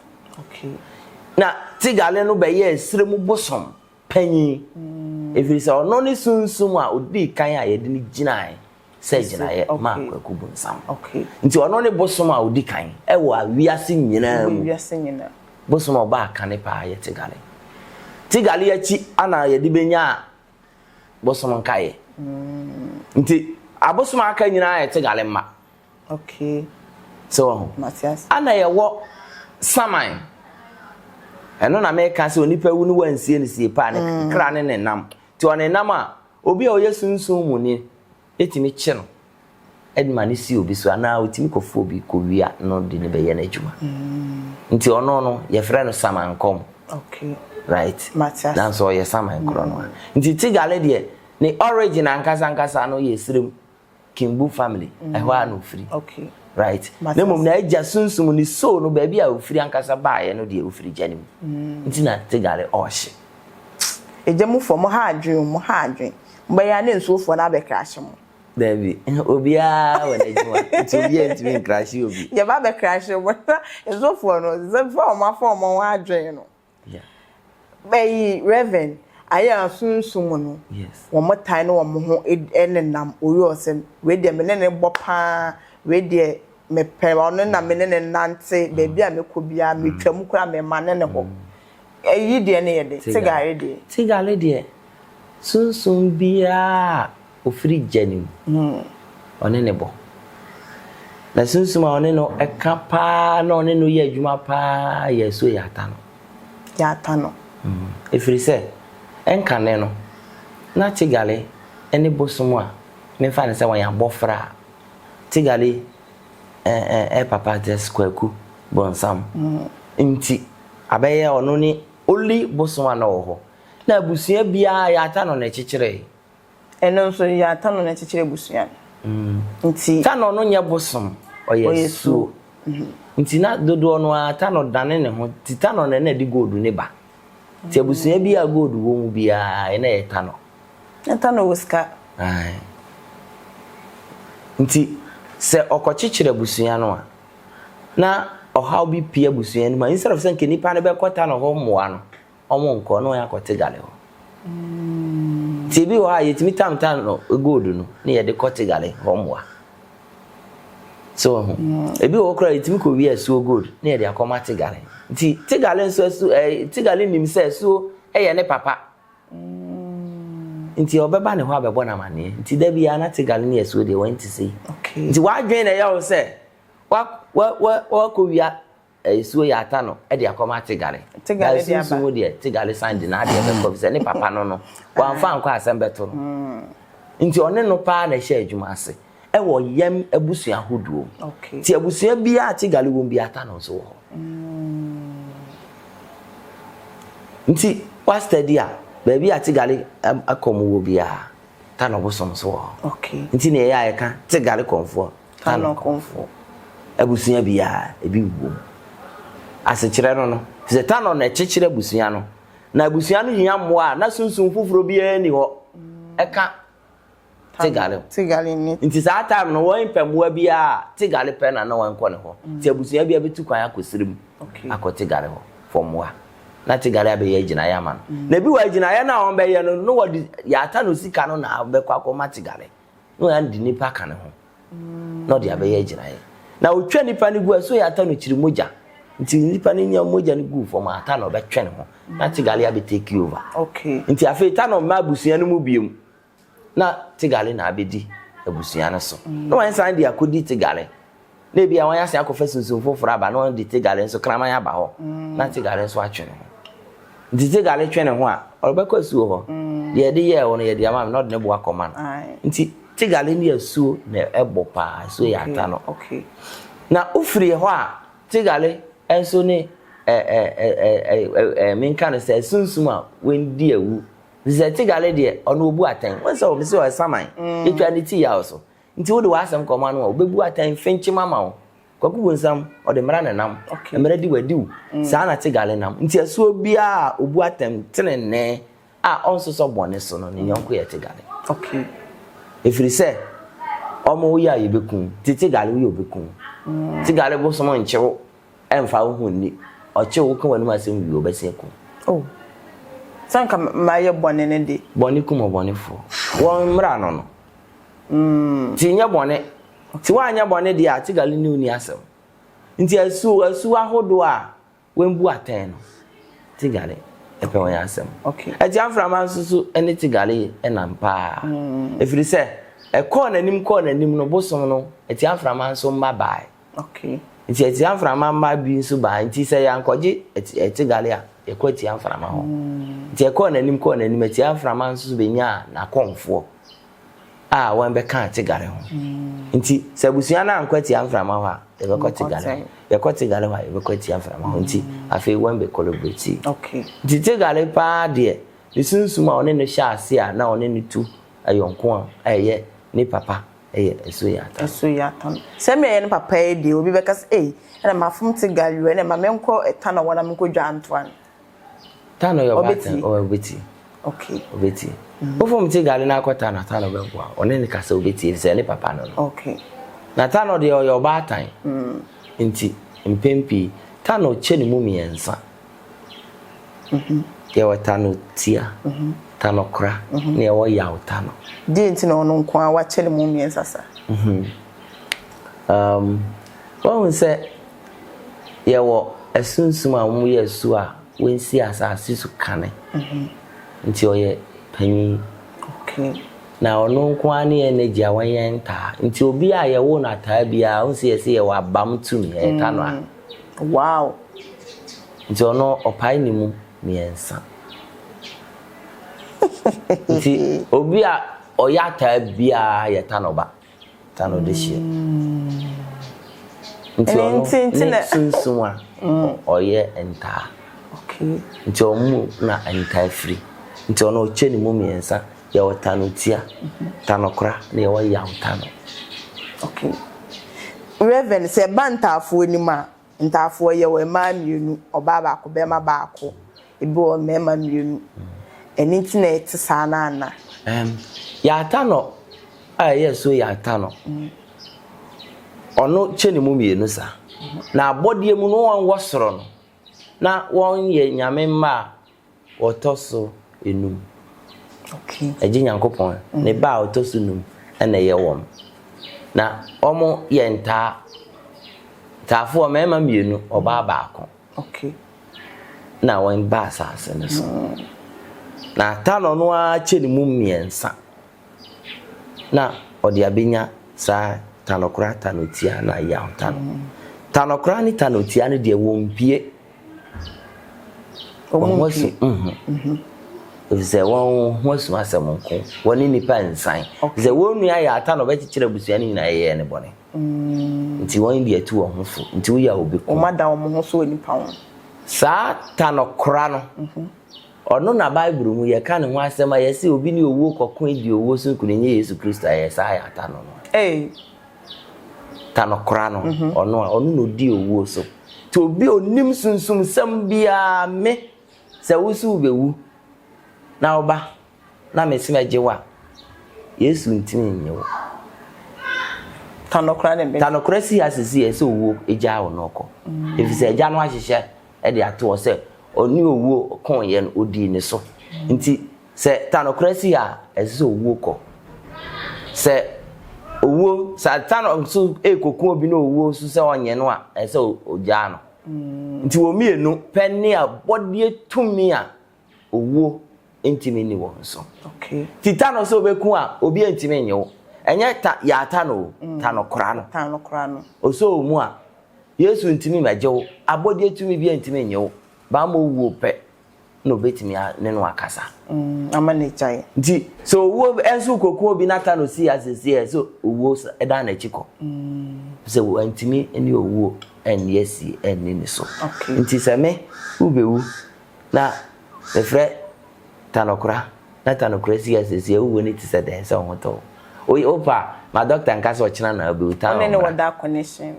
Speaker 1: Na Tigale no bɛyɛ Esremu bosom panyin. Ɛfiri sɛ ɔno ne sunsum a ɔdii kan a yɛde no gyinae sɛ gyinaeɛ maa Kwaku Bonsam. Nti ɔno ne bosom a ɔdi kan ɛwɔ wiase nyinaa mu.
Speaker 2: Wiase nyinaa.
Speaker 1: Bosom a ɔbaa kane paa yɛ Tigale. Tigale akyi ana yɛde bɛnya bosom nkaeɛ. Nti abosom a aka nyinaa yɛ Tigale mma. Sɛ wɔ ho.
Speaker 2: Matias.
Speaker 1: Ana yɛwɔ saman. Ɛno na meka sɛ onipa wu no wansie no sie paa ne kra ne ne nam. Nti ɔne nam a obi a ɔyɛ sunsun mu ni ɛtumi kye no ɛde ma ne si obi so anaa otumi kɔfo obi kɔwia no de ne bɛyɛ n'adwuma. Nti ɔno no yɛfrɛ no samankɔm. Right.
Speaker 2: Matias.
Speaker 1: Nanso ɔyɛ saman korɔ no a. Nti Tigale deɛ ne origin ankasa ankasa no yɛ Esrem Kimbu family. Ɛhɔ a na ofiri. Right.
Speaker 2: Matias.
Speaker 1: Na mmom na agya sunsum ne soul no baabi a ofiri ankasa baeɛ no deɛ ofiri gya no mu. Nti na Tigale ɔɔhye.
Speaker 2: Egya mu fo mo ha adwen mo ha adwen. Mbɛyɛ a ne nsuofoɔ no abɛkrahye mo.
Speaker 1: Dabi, obiara wɔ n'adwuma. Nti obiara ntumi nkrahye obi.
Speaker 2: Yɛba abɛkrahye mo na nsuofoɔ no sɛ fa wɔn afa wɔn ho adwen no. Bɛyi Reverend ayɛ asunsum no. Wɔn tan ne wɔn ho nenam oyi ɔsɛm. Wei deɛ me ne ne bɔ paa. Wei deɛ mepɛ ɔno na me ne ne nante baabi a mekɔ biara metwa mu koraa mema ne ne hɔ. Ɛyi deɛ ne yɛ de Tigale deɛ.
Speaker 1: Tigale deɛ sunsum biara ofiri gya ne mu. Ɔne ne bɔ. Na sunsum a ɔne no ɛka paa na ɔne no yɛ adwuma paa yɛ asuo yɛ ata no.
Speaker 2: Yɛ ata no.
Speaker 1: Ɛfiri sɛ ɛnkane no na Tigale ne bosom a memfa ne sɛ wɔyɛ abɔfra a Tigale papa just Kwaku Bonsam. Nti abɛyɛ ɔno ne only bosom a na ɔwɔ hɔ. Na abusua biara yɛ ata no na ɛkyekyeree.
Speaker 2: Ɛno nso yɛ ata no na ɛkyekyere abusua no. Nti
Speaker 1: Tano no nyɛ bosom, ɔyɛ asuo. Nti na dodoɔ no ara Tano dane ne ho. Nti Tano na ɛna de gold ne ba. Nti abusua bi a gold wɔ mu biara ɛna yɛ Tano.
Speaker 2: Na Tano wɔ sika.
Speaker 1: Aye. Nti sɛ ɔkɔkyekyere abusua no a na ɔhaw bi pie abusua no mu a instead of sɛ nke nipa no bɛkɔ Tano hɔ mmoa no ɔmo nkɔ na ɔyɛ akɔ Tigale hɔ. Nti ebi wɔ hɔ a yɛtumi tam Tano gold no na yɛde kɔ Tigale hɔ mmoa. So ho. Ebi wɔ hɔ koraa yɛtumi kɔ wie asuo gold na yɛde akɔma Tigale. Nti Tigale nso asu Tigale nim sɛ asuo ɛyɛ ne papa. Nti ɔbɛba ne hɔ abɛbɔ n'amanneɛ. Nti da biara na Tigale ne asuo deɛ wɔn ti sei. Nti wadwene na ɛyɛ wo sɛ wa wa wa wakɔ wia asuo yɛ ata no ɛde akɔma Tigale.
Speaker 2: Tigale de aba.
Speaker 1: Na sunsun deɛ Tigale san de n'adeɛ bɛkɔ bi sɛ ne papa no no wamfa nkɔ asɛm bɛto no. Nti ɔne no paa na ɛhyɛ adwuma ase ɛwɔ yɛm abusua ahodoɔ mu. Nti abusua biara Tigale wɔ mu biara ata no nso wɔ hɔ. Nti wa study a baabi a Tigale akɔm wɔ biara Tano bosom nso wɔ hɔ. Nti na ɛyɛ a yɛka Tigale kɔnfoɔ, Tano kɔnfoɔ. Abusua biara ebi wɔ mu. Asekyerɛ no no, sɛ Tano na ɛkyekyere abusua no, na abusua no hia mmoa a na sunsum foforɔ biara ni hɔ ɛka Tigale.
Speaker 2: Tigale ni.
Speaker 1: Nti saa time no wɔn mpɛ mmoa biara Tigale pɛ na na wɔn kɔ ne hɔ. Nti abusua biara bɛtu kwan akɔ sirim akɔ Tigale hɔ fɔ mmoa. Na Tigale abɛyɛ agyinaeɛ ama no. Na ebi wɔ agyinaeɛ no a wɔn bɛyɛ no no wɔde yɛata no sika no na bɛkɔ akɔma Tigale. Na wɔn de nipa ka ne ho. Na ɔde abɛyɛ agyinaeɛ. Na otwa nipa no gu a so yɛata no kyiri mogya. Nti nipa no nya mogya no gu fam a ata no ɔbɛtwe ne ho. Na Tigale abɛ take over. Nti afei Tano mma abusua no mu biom. Na Tigale na abɛdi abusua no so. Na wɔn san de akɔdi Tigale. Na ebi a wɔn asan akɔfa sunsun foforɔ aba na wɔn de Tigale nso kraman aba hɔ. Na Tigale nso atwe ne ho. Nti Tigale twe ne ho a ɔbɛkɔ asuo hɔ. Deɛ yɛde yɛɛ wɔ no yɛde ama no na ɔde ne bo akɔma no. Nti Tigale ne asuo na ɛbɔ paa. Asuo yɛ ata no. Na ofiri hɔ a Tigale nso ne Ɛ-ɛ-ɛ-ɛ-ɛ-ɛ, menka no sɛ sunsum a wɔndi awu. Sɛ Tigale deɛ, ɔno ɔbu atɛn. Wɔn sɛ wɔn sɛ ɔyɛ saman. Yɛtwa ne ti yaw so. Nti wode w'asɛm kɔma no a, ɔbɛbu atɛn finkyim ama wo. Kwaku Bonsam, ɔde mmara na ɛnam. Mmara di wadi wo. Saa na Tigale nam. Nti asuo biara a ɔbu atɛn tenenee a ɔnsosɔ bɔne so no, ne yɔnko yɛ Tigale. Ɛfiri sɛ, wɔn woyɛ a yɛbɛku wo. Nti Tigale woyɛ ɔbɛku wo. Tigale bosom nkye wo. Ɛmfa wo ho nni. Ɔkye wo ka w'anom asɛm wie ɔbɛsen akum.
Speaker 2: Oh, sɛ anka mayɛ bɔne no de.
Speaker 1: Bɔne kum ɔbɔnefoɔ. Wɔn mmara no no. Nti nyɛ bɔne. Nti woanyɛ bɔne deɛ a, Tigali ne wo nni asɛm. Nti asuo, asuo ahodoɔ a wɔmbu atɛn no, Tigale pɛ wɔn asɛm. Atia mframa nso so ne Tigale nam paa. Ɛfiri sɛ, ɛkɔɔ n'anim kɔɔ n'anim no, bosom no, atia mframa nso mma bae.
Speaker 2: Okay.
Speaker 1: Nti atia mframa mma bi nso baa nti sɛ yɛankɔgye atigale a yɛkɔ atia mframa hɔ. Nti ɛkɔɔ n'anim kɔɔ n'anim atia mframa nso so bɛnyaa n'akɔmfoɔ a wɔn bɛka atigale ho. Nti sɛ abusua no ankɔ atia mframa hɔ a yɛbɛkɔ tigale hɔ. Yɛkɔ tigale hɔ a yɛbɛkɔ atia mframa hɔ. Nti afei wɔn bɛ collaborate.
Speaker 2: Okay.
Speaker 1: Nti tigale paa deɛ ne sunsum a ɔne no hyɛ ase a na ɔne no tu ayɔnko a ɛyɛ ne papa Ɛyɛ ɛso yɛ atan.
Speaker 2: Ɛso yɛ atan. Sɛ me ɛyɛ ne papa yi deɛ obi bɛka sɛ ei ɛna mafom te Galileo ɛna ma menkɔ ɛtan ɔwɔ na menkɔ dwa ntoa no.
Speaker 1: Tan ɔyɛ ɔbaatan ɔwɔ obɛti.
Speaker 2: Okay.
Speaker 1: Obɛti. Wofom te Galileo na akɔ tan atan ɔbɛboa ɔne ne kasa obɛti efisɛ ne papa no no.
Speaker 2: Okay.
Speaker 1: Na tan deɛ ɔyɛ ɔbaatan. Nti mpɛn pii tan ɔkyɛ ne mu mmiɛnsa. Yɛwɔ tano tia, tano kora, na yɛwɔ yaw tano.
Speaker 2: Deɛ nti na ɔno nko ara wakyɛ ne mu mmiɛnsa saa?
Speaker 1: Um, wahu sɛ yɛwɔ asunsum a wɔyɛ asu a wɔnsi asase so kane. Nti ɔyɛ panyin.
Speaker 2: Okay.
Speaker 1: Na ɔno nko ara ne energy a wɔnyɛ ntaa. Nti obi a yɛwo no ataa biara, wohu sɛ yɛsɛ yɛwɔ abam tumi, ɛyɛ tano a.
Speaker 2: Wow!
Speaker 1: Nti ɔno ɔpae ne mu mmiɛnsa. Nti obi a ɔyɛ ataa biara yɛ tanɔba, tanɔdehyeɛ. Nti ɔno ne sunsum a ɔyɛ ntaa. Nti ɔmo na ntaa firi. Nti ɔno ɔkyɛ ne mu mmiɛnsa. Yɛwɔ tanotia, tanɔkora, na yɛwɔ yaw tano.
Speaker 2: Okay. Rev. Sɛ ɛba ntaafoɔ anim a, ntaafoɔ yɛwɔ mmaa mmienu, ɔbaa baako, barima baako, ebi wɔ hɔ mmarima mmienu. Ɛno nti na ɛte saa no anaa?
Speaker 1: Ɛm, Yɛatanɔ a ɛyɛ asuo Yɛatanɔ. Ɔno kyɛ ne mu mmienu saa. Na abɔdeɛ mu no wɔn wɔ soro no, na wɔn yɛ Nyame mma a wɔtɔ so enum. Ɛgye Nyankopɔn ne ba a ɔtɔ so num na ɛyɛ wɔn. Na wɔn yɛ ntaa. Ntaafoɔ mmarima mmienu, ɔbaa baako. Na wɔn ba asase no so. Na ata no ɔno ara kyɛ ne mu mmiɛnsa. Na ɔde abɛnya saa tanɔkora, tanɔtia na yaw tanɔ. Tanɔkora ne tanɔtia no deɛ wɔmpie. Wɔn ho asu mhm. Efisɛ wɔn ho asu asɛm nko. Wɔne nnipa nsan. Sɛ wɔn nua yɛ ata na ɔbɛkyekyere abusua no nyinaa yɛyɛ ne bɔne. Nti wɔn de atu wɔn ho fo. Nti woyɛ a obi ko.
Speaker 2: Wɔn ada wɔn ho so wɔ nipa ho.
Speaker 1: Saa ta no kora no, ɔno na Bible mu yɛka ne ho asɛm a yɛse obi ne owuo kɔko di owuo so nkonim nyɛ Yesu Kristo a ɛyɛ saa yɛ ata no no. Ta no kora no, ɔno a ɔno na odi owuo so. Nti obi a onim sunsumsɛm biara me sɛ wo so wobɛwu na woba na mese mɛgye wo a, Yesu ntumi nnye wo.
Speaker 2: Tanɔkora ne bɛ.
Speaker 1: Tanɔkora si ha sisi yɛ sɛ owuo gyaa wo na ɔkɔ. Efisɛ agya no ahyehyɛ de ato hɔ sɛ ɔne owuo koeɛ no ɔdii ne so. Nti sɛ tanɔkora si ha a, ɛsɛ sɛ owuo kɔ. Sɛ owuo, sɛ tanɔ nso rekɔku obi na owuo nso sɛ ɔnyɛ no a, ɛsɛ sɛ ɔgyaa no. Nti wɔn mmienu pɛ ne abɔdeɛ tumi a owuo ntumi nni wɔn so. Ti ta no sɛ obeku a obi ntumi nye wo. Ɛnyɛ ta yɛata no o, mm. ta no kora no.
Speaker 2: Ta no kora no.
Speaker 1: Osɔ wo mu a Yesu ntumi mɛgye wo. Abɔdeɛ tumi bi ntumi nye wo. Baama owuo pɛ na obetumi ne no akasa.
Speaker 2: Mm, ama ne gyae.
Speaker 1: Nti sɛ owuo nso koku obi na ta no si asese ɛ sɛ owuo ɛdan n'akyi kɔ. Mm. Sɛ wantumi ne owuo. ɛnni asie ɛnni ne so. Nti sɛ me wobɛwu na mefrɛ Tanokora na Tanokora si asiesie wowuo no te sɛ dɛn sɛ wo ho tɔ wo. Wopɛ a ma dɔkta nka sɛ ɔkyena na wobɛwu
Speaker 2: Ɔne ne
Speaker 1: Tanokora.
Speaker 2: wɔ that connection.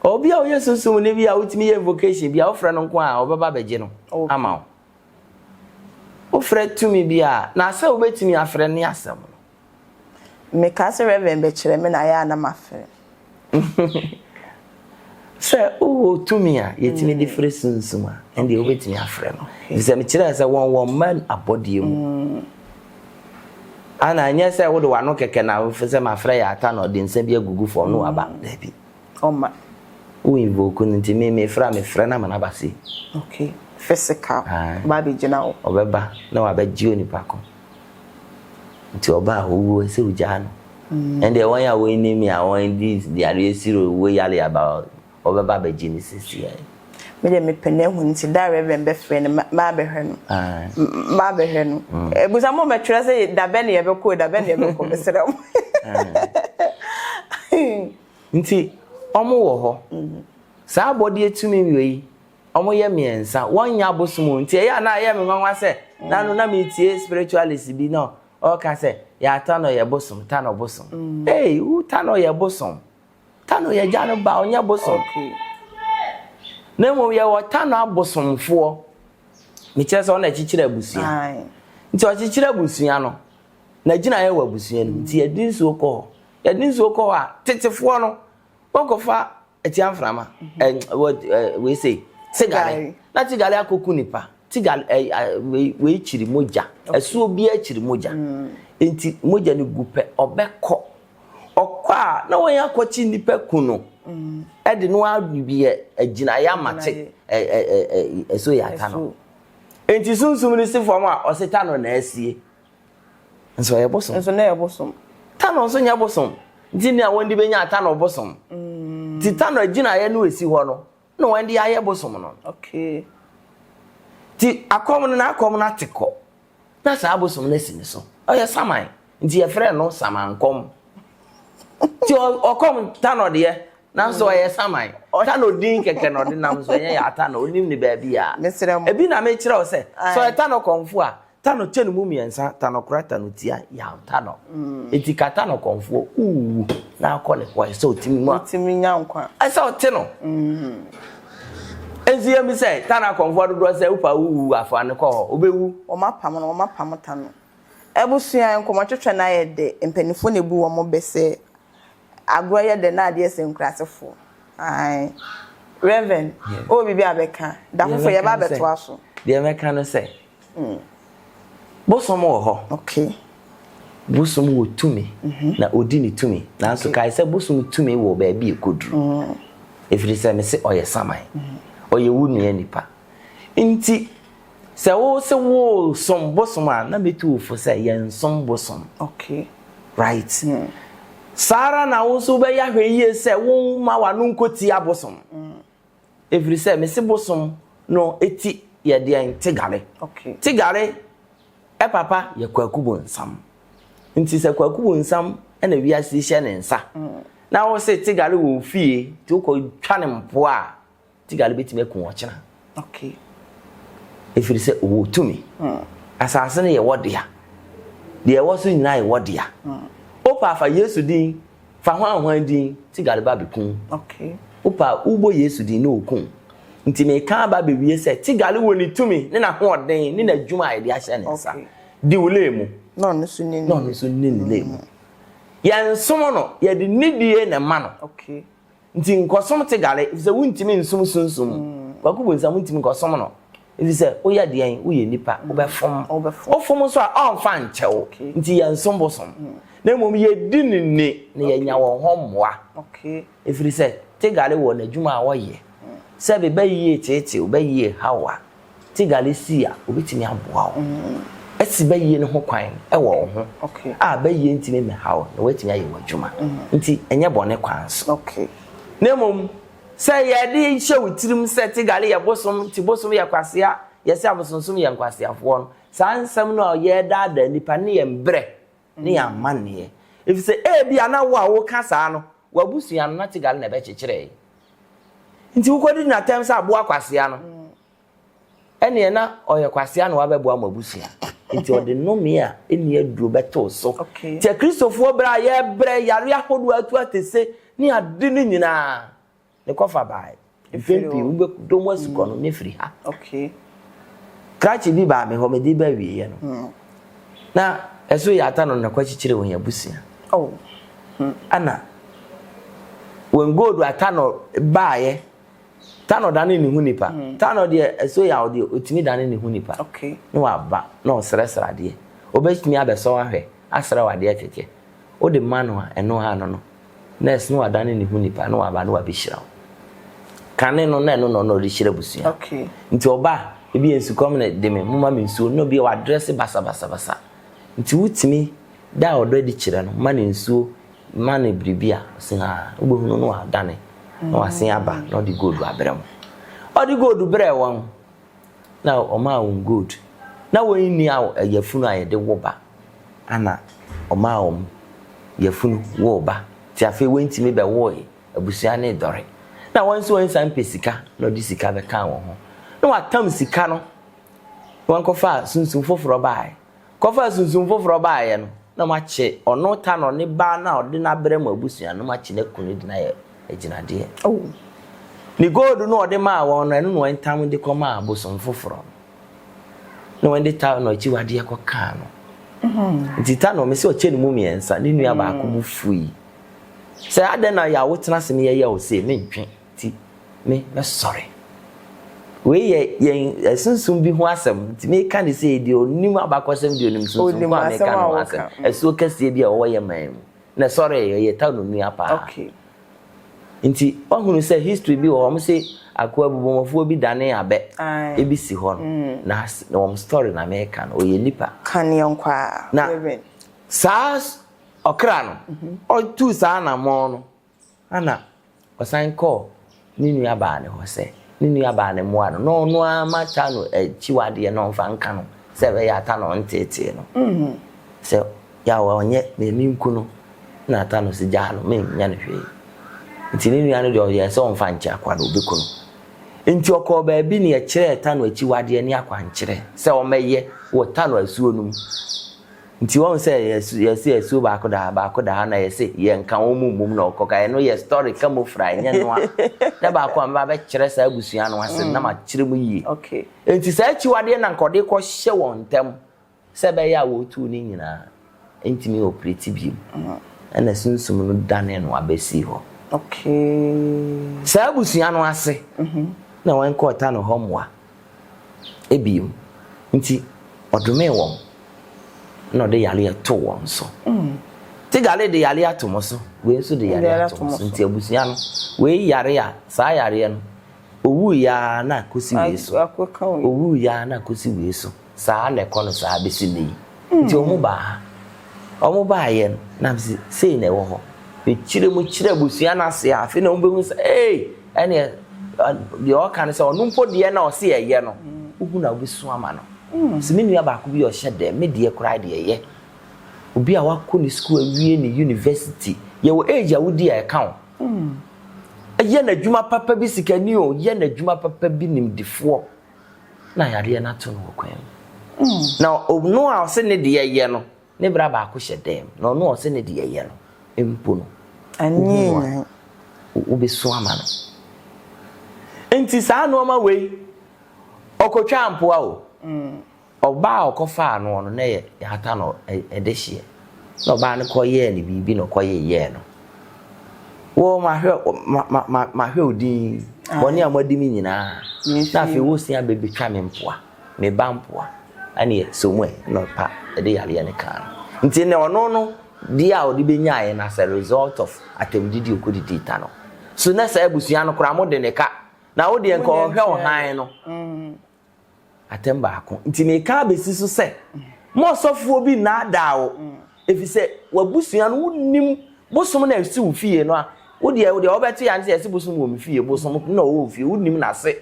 Speaker 1: Obi a ɔyɛ sunsum ni bi a wotumi yɛ invocation bi a wofrɛ no nko a ɔbɛba abɛgye no ama wo. Wofrɛ tumi bi a na sɛ wobɛtumi afrɛ ne asɛm no.
Speaker 2: Mekaa sɛ Reverend bɛkyerɛ me na ayɛ a na mafrɛ.
Speaker 1: Sɛ wowɔ tumi a yɛtumi de frɛ sunsum a, ɛndeɛ wobɛtumi afrɛ no. Ɛfiri sɛ mekyerɛɛ sɛ wɔn wɔn mma abɔdeɛ mu. Ana ɛnyɛ sɛ wode w'ano kɛkɛ na wofɛ sɛ mafrɛ yɛ ata na ɔde nsa bi agugu fam na waba. Daabi.
Speaker 2: Ɔma.
Speaker 1: Wo invoke no nti me mefrɛ a mefrɛ no ama no aba sei.
Speaker 2: Okay. Physical. Ɔba abɛgyina hɔ.
Speaker 1: Ɔbɛba na wabɛgye onipa ko. Nti ɔba a owuo sɛ ogyaa no. Ɛndeɛ wɔn a wɔnnim me a wɔn di yareɛ siro owuo yare aba ɔbɛba abɛgye no sesiɛ.
Speaker 2: Me deɛ mepɛ no ahu nti da a Reverend bɛfrɛ no mabɛhwɛ no mabɛhwɛ no. Abusa mo mɛtwerɛ sɛ da bɛn na yɛbɛkɔ o da bɛn na yɛbɛkɔ mesrɛ mo.
Speaker 1: Nti wɔn wɔ hɔ. Saa abɔdeɛ tumi wei wɔn yɛ mmiɛnsa wɔn nyɛ abosom o nti ɛyɛ a na ɛyɛ me nwanwa sɛ nano na metie spiritualist bi na ɔka sɛ yɛ Tano yɛ bosom Tano bosom mm. Hey, wo Tano yɛ bosom Tano yɛ gya no ba ɔnyɛ bosom okay. Na mmom yɛwɔ Tano abosomfoɔ mekyerɛ sɛ ɔna akyikyerɛ abusua nti ɔkyekyerɛ abusua no na gyinaeɛ wɔ abusua no nti yɛde nsuo kɔ hɔ yɛde nsuo kɔ hɔ a tetefoɔ no wɔkɔfa Atia mframa ɛ wei sei tigale na tigale akɔku nipa tigale ɛ wei wei kyiri mogya ɛsuo biara kyiri mogya mm. nti mogya no gu pɛ ɔbɛkɔ ɔkɔ a na wɔn akɔkye nipa ku no mm. ɛde no awie agyinaeɛ ama te ɛ ɛ ɛ ɛso yɛ ata no nti sunsum no si fam a ɔse ta no na asie. Nso ɔyɛ bosom.
Speaker 2: Nso na ɛyɛ bosom.
Speaker 1: Tano nso nyɛ bosom. Nti nea wɔn de benya Tano bosom. Mm. Nti Tano agyinaeɛ no esi hɔ no, na wɔn de ayɛ bosom no.
Speaker 2: Okay.
Speaker 1: Nti akɔm no n'akɔm no ate kɔ. Na saa bosom no asi ne so. Ɔyɛ saman. Nti yɛfrɛ no samankɔm. Nti ɔkɔm Tano deɛ, nanso ɔyɛ saman. Tano din kɛkɛ na ɔde nam so, ɛnyɛ yɛ Atano, onim ne baabi a.
Speaker 2: Mesrɛ mo.
Speaker 1: Ebi na mekyerɛ wo sɛ, sɛ ɔyɛ Tano kɔmfo a, Tano kyɛ no mu miɛnsa, Tano kora, Tano tia, yaw Tano. Enti ka Tano kɔmfoɔ, wowu na akɔ ne hɔ, ɛsɛ ɔtumi mu a.
Speaker 2: Ɔtumi nya nkwa.
Speaker 1: Ɛsɛ ɔte no. Enti yɛn bi sɛ, Tano akɔmfoɔ dodoɔ sɛ wopa wowu afa no kɔ hɔ, wobɛwu.
Speaker 2: Wɔn apam no, wɔn apam Tano. Abusua, nkɔmɔtwetwe no ayɛ dɛ, mpaninfoɔ na ebu wɔn bɛ sɛ agorɔ yɛ dɛ na adeɛ sɛ nkurasefoɔ. Ae. Rev. Wowɔ biribi a bɛka? Da foforɔ yɛba abɛtoa so.
Speaker 1: Deɛ mɛka ne sɛ, Bosom wɔ hɔ.
Speaker 2: Okay.
Speaker 1: Bosom wɔ tumi mhm. na odi ne tumi. Nanso kae sɛ bosom tumi wɔ baabi ekoduru. Mm. Efiri sɛ mese ɔyɛ saman. Mm. Ɔyɛ wo nua nipa. Nti sɛ wo se wo som bosom a na metu wo fo sɛ yɛnsom bosom.
Speaker 2: Okay.
Speaker 1: Right. Mm. Saa ara na wo nso wobɛyɛ ahwɛ yie sɛ wo ma w'ano nkɔtia bosom. Mm. Ɛfiri sɛ mese bosom no ti yɛ deɛn? Tigare.
Speaker 2: Okay.
Speaker 1: Tigare papa yɛ Kwaku Bonsam. Nti sɛ Kwaku Bonsam na wiase yi hyɛ ne nsa mm. na wo se Tigare wɔ ofie nti wokɔ twa ne mpoa a Tigare bɛtumi aku ɔkyena.
Speaker 2: Okay.
Speaker 1: Ɛfiri sɛ ɔwɔ tumi. Mm. Asase no yɛ wɔ dea. Deɛ ɛwɔ so nyinaa yɛ wɔ dea. Mm. Wopa afa Yesu din Fa hwan hwan din Tigare ba bɛku wo.
Speaker 2: Okay.
Speaker 1: Wopɛ a wobɔ Yesu din na ɔku wo. Nti meka aba abɛwie sɛ Tigare wɔ ne tumi ne n'ahoɔden ne n'adwuma a yɛde ahyɛ ne nsa.
Speaker 2: Okay.
Speaker 1: Di wo lee mu.
Speaker 2: Na ɔno nso nni ne
Speaker 1: Na ɔno nso nni ne lee mu. Yɛnsom no, yɛde nidie na ɛma no.
Speaker 2: Okay.
Speaker 1: Nti nkɔsom Tigare efisɛ wontumi nsom sunsum. Kwaku Bonsam wontumi nkɔsom no efisɛ woyɛ deɛn? Woyɛ nipa, wobɛfom. Wofom nso a ɔmfa nkyɛ wo. Nti yɛnsom bosom. Na mmom yɛdi no ni na yɛnya wɔn hɔ mmoa. Efiri sɛ Tigare wɔ n'adwuma a ɔyɛ. Sɛ bɛyie teetee wo, bɛyie ha wo a, Tigale si a, obetumi aboa wo asi bayie no ho kwan wɔ wo ho a bayie ntumi mmɛha wo na woatumi ayɛ w'adwuma. Nti ɛnyɛ bɔne kwan so. Na mmom sɛ yɛde hyɛ wo tirim sɛ Tigale yɛ bosom nti bosom yɛ kwasea, yɛse abosonsom yɛ nkwaseafoɔ no, saa nsɛm no a yɛredaadaa nnipa ne yɛn brɛ ne yɛn amanneɛ. Efisɛ ebia na wo a woka saa no, w'abusua no na Tigale na ɛbɛkyekyerɛe. Nti wokɔdi n'atɛm sɛ aboa kwasea no, ɛneɛ na ɔyɛ kwasea na wabɛboa mo abusua. Nti ɔde nnome a ɛnni aduro bɛtoo so. Nti Akristofoɔ berɛ a yɛbrɛ yare ahodoɔ atu atese ne ade no nyinaa, ne kɔfa bae. Mpɛn pii wobɛdɔ mu asukɔ no ne firi ha. Krakye bi baa me hɔ mede ba awieɛ no. Na ɛso yɛ ata no na kɔkyekyere wɔn abusua.
Speaker 2: Oh.
Speaker 1: Ana wɔn gold ata no baeɛ Tanɔ dane ne ho nipa. Tanɔ deɛ ɛso yaw deɛ ɔtumi dane ne ho nipa. Na waba na ɔsrɛsrɛ adeɛ. Ɔbɛtumi abɛsɔ wo ahwɛ asrɛ wo adeɛ kɛkɛ. Wode ma no a ɛno ara no no. Nurse na wadane ne ho nipa na waba na wabɛhyira wo. Kane no na ɛno na ɔno ɔde hyira abusua. Nti ɔba a ebi yɛ nsukɔm na de me moma me nsuo na obi a wadrɛse basabasabasa. Nti wotumi da ɔdɔ adi kyerɛ no ma no nsuo Ma no biribi a, ɔse haa, wobɛhunu no wadane na wasen aba na ɔde gold abrɛ mo. Ɔde gold brɛɛ wɔn na ɔmaa wɔn gold. Na wɔn nni yafunu a yɛde wo ba ana ɔmaa wɔn yafunu woo ba. Nti afei wɔntumi bɛwoe, abusua no redɔre. Na wɔn nso wɔn nsan pɛ sika na ɔde sika bɛkaa wɔn ho. Na watam sika no na wɔnkɔfaa sunsum foforɔ baeɛ. Kɔfaa sunsum foforɔ baeɛ no, na moakye ɔno Tanɔ ne ba no a ɔde no abrɛ mo abusua no, moakye no aku no de no ayɛ agyinadeɛ. Ne gold no a ɔde maa wɔn no, ɛno na wɔntam de kɔmaa abosom foforɔ no, na wɔde Tanɔ akyiwadeɛ kɔkaa no. Nti Tanɔ, mese ɔkyɛ ne mu mmiɛnsa, ne nua baako bo fui sɛ, Adɛn na yɛ a wotena ase ne yɛyɛ wo sei? Mentwe. Nti me mɛsɔre. Wei yɛ yɛn asunsum bi ho asɛm. Nti meka ne sei deɛ ɔnim abakɔsɛm deɛ ɔnim sunsum ko a meka no ho asɛm. Asuo kɛseɛ bi a ɛwɔ yɛn man mu. Na ɛsɔre ɛyɛ Tano nua paa. Nti wahunu sɛ history bi wɔ hɔ, wɔn se akoa bubɔmɔfoɔ bi dane abɛ ebi si hɔ no. Na wɔn story na meka no, ɔyɛ nipa.
Speaker 2: Ka ne yɛnkɔ a,
Speaker 1: Na saa ɔkra no, ɔtuu saa anammɔn no, Ɛnna ɔsan kɔɔ ne nuabaa no hɔ sɛ ne nuabaa no mmoa no, na ɔno ara mma Tano akyiwadeɛ na ɔmfa nka no sɛ ɛbɛyɛ a Tano nteetee no. Sɛ yaw a ɔnyɛ na menku no, ɛnna Tano se gyaa no, menyɛ no hwee. Nti ne nua no deɛ ɔyɛɛ sɛ ɔmfa nkyɛ akoa no, ɔbɛku no. Nti ɔkɔɔ baabi na yɛkyerɛɛ Tano akyiwadeɛ ne akwankyerɛ sɛ ɔmmɛyɛ wɔ Tano asuo no mu. Nti wɔn sɛ yɛse asuo baako da ha baako da ha na yɛse yɛnka wɔn mu mmom na ɔkɔ ka ɛno yɛ story kamofra ɛnyɛ noa da baako a mɛba bɛkyerɛ saa abusua no ase na makyerɛ mu yie nti saa akyiwadeɛ na nka ɔde kɔ hyɛ wɔn ntam sɛ ɛbɛyɛ a wɔtu ne nyinaa ntumi operate biem ɛna sunsum no dane no abɛsi hɔ saa abusua no ase na wɔn kɔɔta no hɔ mmoa bio nti, ɔdomee wɔn na ɔde yareɛ too wɔn so. Tigale de yareɛ ato mo so, wei nso de yareɛ ato mo so. Nti abusua no, wei yare a, saa yareɛ no, owuiɛ ara na akɔsi wei so, owuiɛ ara na akɔsi wei so. Saa na ɛkɔ no saa bɛsi nnɛ yi. Nti wɔn baa ha. Wɔn baeɛ no, na mese, sei na ɛwɔ hɔ. Mekyerɛ mu kyerɛ abusua no ase a, afei na wɔbɛhu sɛ, ei, ɛneɛ deɛ ɔka no sɛ ɔno mpo deɛ na ɔse ɛyɛ no, wohu na wobɛsu ama no. Sɛ me nua baako bi a ɔhyɛ dɛm, me deɛ koraa deɛ ɛyɛ. Obi a wakɔ ne sukuu awie ne university, yɛwɔ age a wodi a ɛka wo. Yɛ n'adwuma papa bi sikani o, yɛ n'adwuma papa bi nimdefoɔ. na yareɛ no ato no wɔ kwan mu. Na ɔno a ɔse ne deɛ yɛ no, ne bra baako hyɛ dɛm, na ɔno a ɔse ne deɛ yɛ no mpo no, wohu no a, wobɛsu ama no. Nti saa nnoɔma wei, ɔkɔtwaa mpoa o. Ɔbaa a ɔkɔfaa noɔ no, na ɛyɛ yɛahata no dehyeɛ. Na ɔbaa no kɔyɛɛ no biribi na ɔkɔyeyɛɛ no. Wo mahwɛ ma ma ma mahwɛ wo din, bɔne a moadi me nyinaa. Na afei wosia bɛbɛtwa me mpoa, me ba mpoa. Ɛneɛ sɛ mu ɛ, na ɔpa ɛde yareɛ no kaa no. Nti na ɔno no deɛ a ɔde bɛnyaeɛ no as a result of atɛmdidi ɔkɔdidii ta no. So na saa abusua no koraa mode ne ka. Na wo deɛ nka ɔhwɛ wo hann no. Atɛm baako. Nti meka abɛsi so sɛ, mma ɔsɔfoɔ bi nnaadaa wo, ɛfiri sɛ w'abusua no wonnim bosom na ɛsi wo fie no a, wo deɛ wo deɛ wobɛte ya ne sɛ yɛse bosom wɔ me fie, bosom na ɔwɔ wo fie, wonnim n'ase.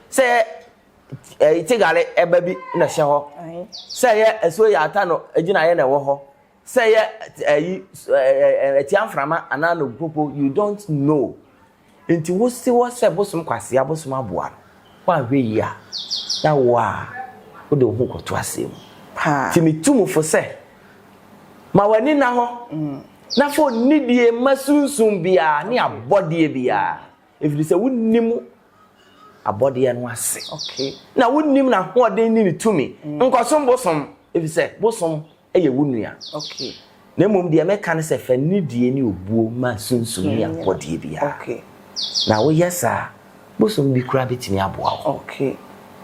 Speaker 1: Sɛ ɛyɛ tigale ɛba bi na ɛhyɛ hɔ, sɛ ɛyɛ asuo yɛ ata no agyinaeɛ na ɛwɔ hɔ, sɛ ɛyɛ ɛyi ɛtia mframa anaa no popo, you don't know. Nti wosi hɔ sɛ bosom kwasea, bosom aboa no, woanhwɛ yie a, na wo a wode wo ho kɔto asɛm mu. Nti metu mo fo sɛ, ma w'ani nna hɔ na fa onidie ma sunsum biara ne abɔdeɛ biara, ɛfiri sɛ wonnim abɔdeɛ no ase, na wonnim n'ahoɔden ne ne tumi. Nkɔsom bosom, ɛfiri sɛ bosom yɛ wo nua. Na mmom deɛ mɛka ne sɛ fa nidie ne obuo ma sunsum ne abɔdeɛ biara. Na woyɛ saa a, bosom bi koraa bɛtumi aboa wo.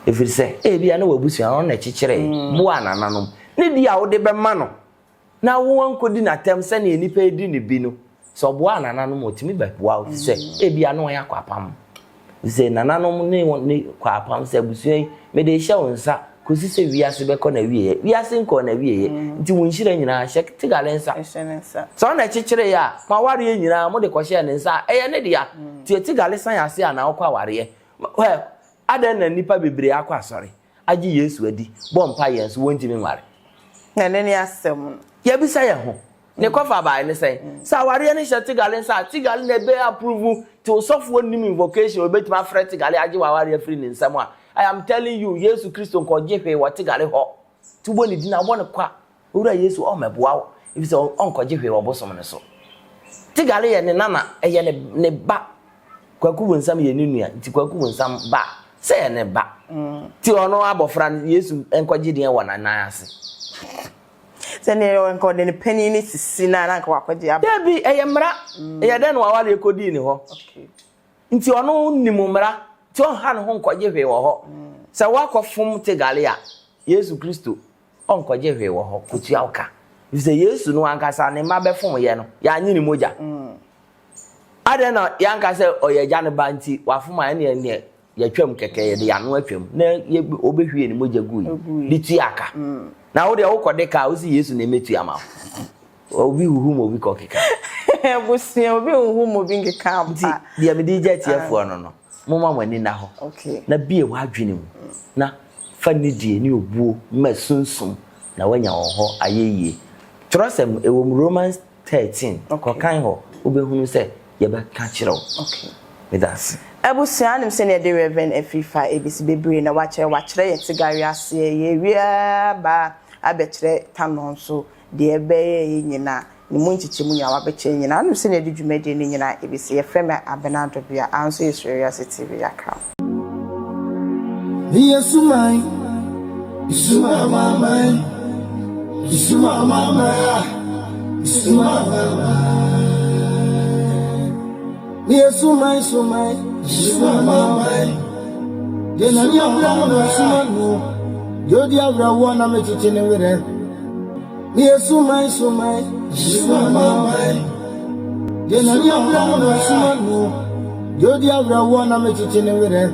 Speaker 1: Ɛfiri sɛ ebia na w'abusua no ɔno na ɛkyekyeree, boaa nananom. Ne deɛ a wode bɛma no na woankɔdi no atɛm sɛdeɛ nnipa redi no bi no, sɛ ɔboaa nananom a, ɔtumi bɛboa wo, ɛfiri sɛ ebia na ɔyɛ akwapam. Ɛfiri sɛ nananom ne wɔn ne kɔ apam sɛ abusua yi, mede rehyɛ wo nsa kɔsi sɛ wiase bɛkɔ n'awieɛ. Wiase nkɔɔ n'awieɛ, nti wo nhyira nyinaa hyɛ Tigale nsa. Sɛ ɔno na ɛkyekyereeɛ a, mo awareɛ nyinaa mode kɔhyɛɛ ne nsa a, ɛyɛ ne dea. Nti Tigale san ase a na wokɔ awareɛ. Hwɛ, adɛn na nnipa bebree akɔ asɔre, agye Yesu adi, bɔ mpaeɛ nso wɔntumi nware?
Speaker 2: Ɛno ne asɛm no.
Speaker 1: Yɛbisa yɛn ho, ne kɔfa bae ne sɛn? Sɛ awareɛ no hyɛ Tigale nsa a, Tigale na ɛbɛ approve, nti osɔfoɔ nnim invocation a ɔbɛtumi afrɛ Tigale agye w'awareɛ afiri ne nsam a, I am telling you, Yesu Kristo nkɔgye hwee wɔ Tigale hɔ. Nti wobɔ ne din a, wobɔ no kwa. Owura Yesu ɔmmɛboa wo, efisɛ ɔnkɔgye hwee wɔ bosom no so. Tigale yɛ ne nana, ɛyɛ ne ne ba. Kwaku Bonsam yɛ ne nua, nti Kwaku Bonsam ba sɛ yɛ ne ba. Nti ɔno abɔfra no, Yesu nkɔgye deɛn wɔ n'anan ase?
Speaker 2: Sɛdeɛ nka ɔde ne panin no sisi no a, na anka wakɔgye aba.
Speaker 1: Dabi, ɛyɛ mmara. Ɛyɛ dɛn na w'awareɛ kɔdii ne hɔ? Nti ɔno nim mmara, nti ɔnha ne ho nkɔgye hwee wɔ hɔ. Sɛ woakɔfom Tigale a, Yesu Kristo ɔnkɔgye hwee wɔ hɔ kɔtua wo ka. Ɛfiri sɛ Yesu no ankasa ne mma bɛfomyɛ no, yɛannye ne mogya. Adɛn na yɛanka sɛ ɔyɛ agya no ba nti wafom a ɛneɛ neɛ yɛtwam kɛkɛ yɛde yɛn ano atwam na ɔbɛhwie ne mogya gui de tua ka. Na wo deɛ wokɔde ka a wosi Yesu na ɛmɛtua ma wo. Obi huhu ma obi kɔkeka.
Speaker 2: Abusua obi huhu ma obi nkeka ampa.
Speaker 1: Nti deɛ mede gya atiefoɔ no no, momma mo ani nna hɔ na bue w'adwene mu na fa nidie ne obuo ma sunsum na woanya wɔn hɔ ayɛyie. Twerɛsɛm ɛwɔ mu Romans 13 kɔkan hɔ wobɛhunu sɛ yɛbɛka kyerɛ wo. Meda ase.
Speaker 2: Abusua nim sɛnea yɛde Rev. Afifa abisi bebree na wakyerɛ wakyerɛ yɛn Tigare aseɛ yɛwie ara ba abɛkyerɛ Tanɔ nso deɛ ɛbɛyɛ yɛ nyina ne mu nkyekyɛmu nyinaa wabɛkyerɛ nyinaa wonim sɛnea yɛde dwumadie no nyinaa ɛbɛsi yɛfrɛ me Abena Adobea aha nso yɛ Sua Wiase TV Accra.
Speaker 3: Meyɛ suman, suma amanaman, suma amanaman, suma amanaman. Meyɛ suman, suman, suma amanaman. Deɛ Nyame afrɛ no na ɔsoma no, deɛ ɔdi awerɛhoɔ na mekyekye ne werɛ. Meyɛ suman, suman, suma amanaman. Deɛ Nyame afrɛ no na ɔsoma no, deɛ ɔdi awerɛhoɔ na mekyekye ne werɛ.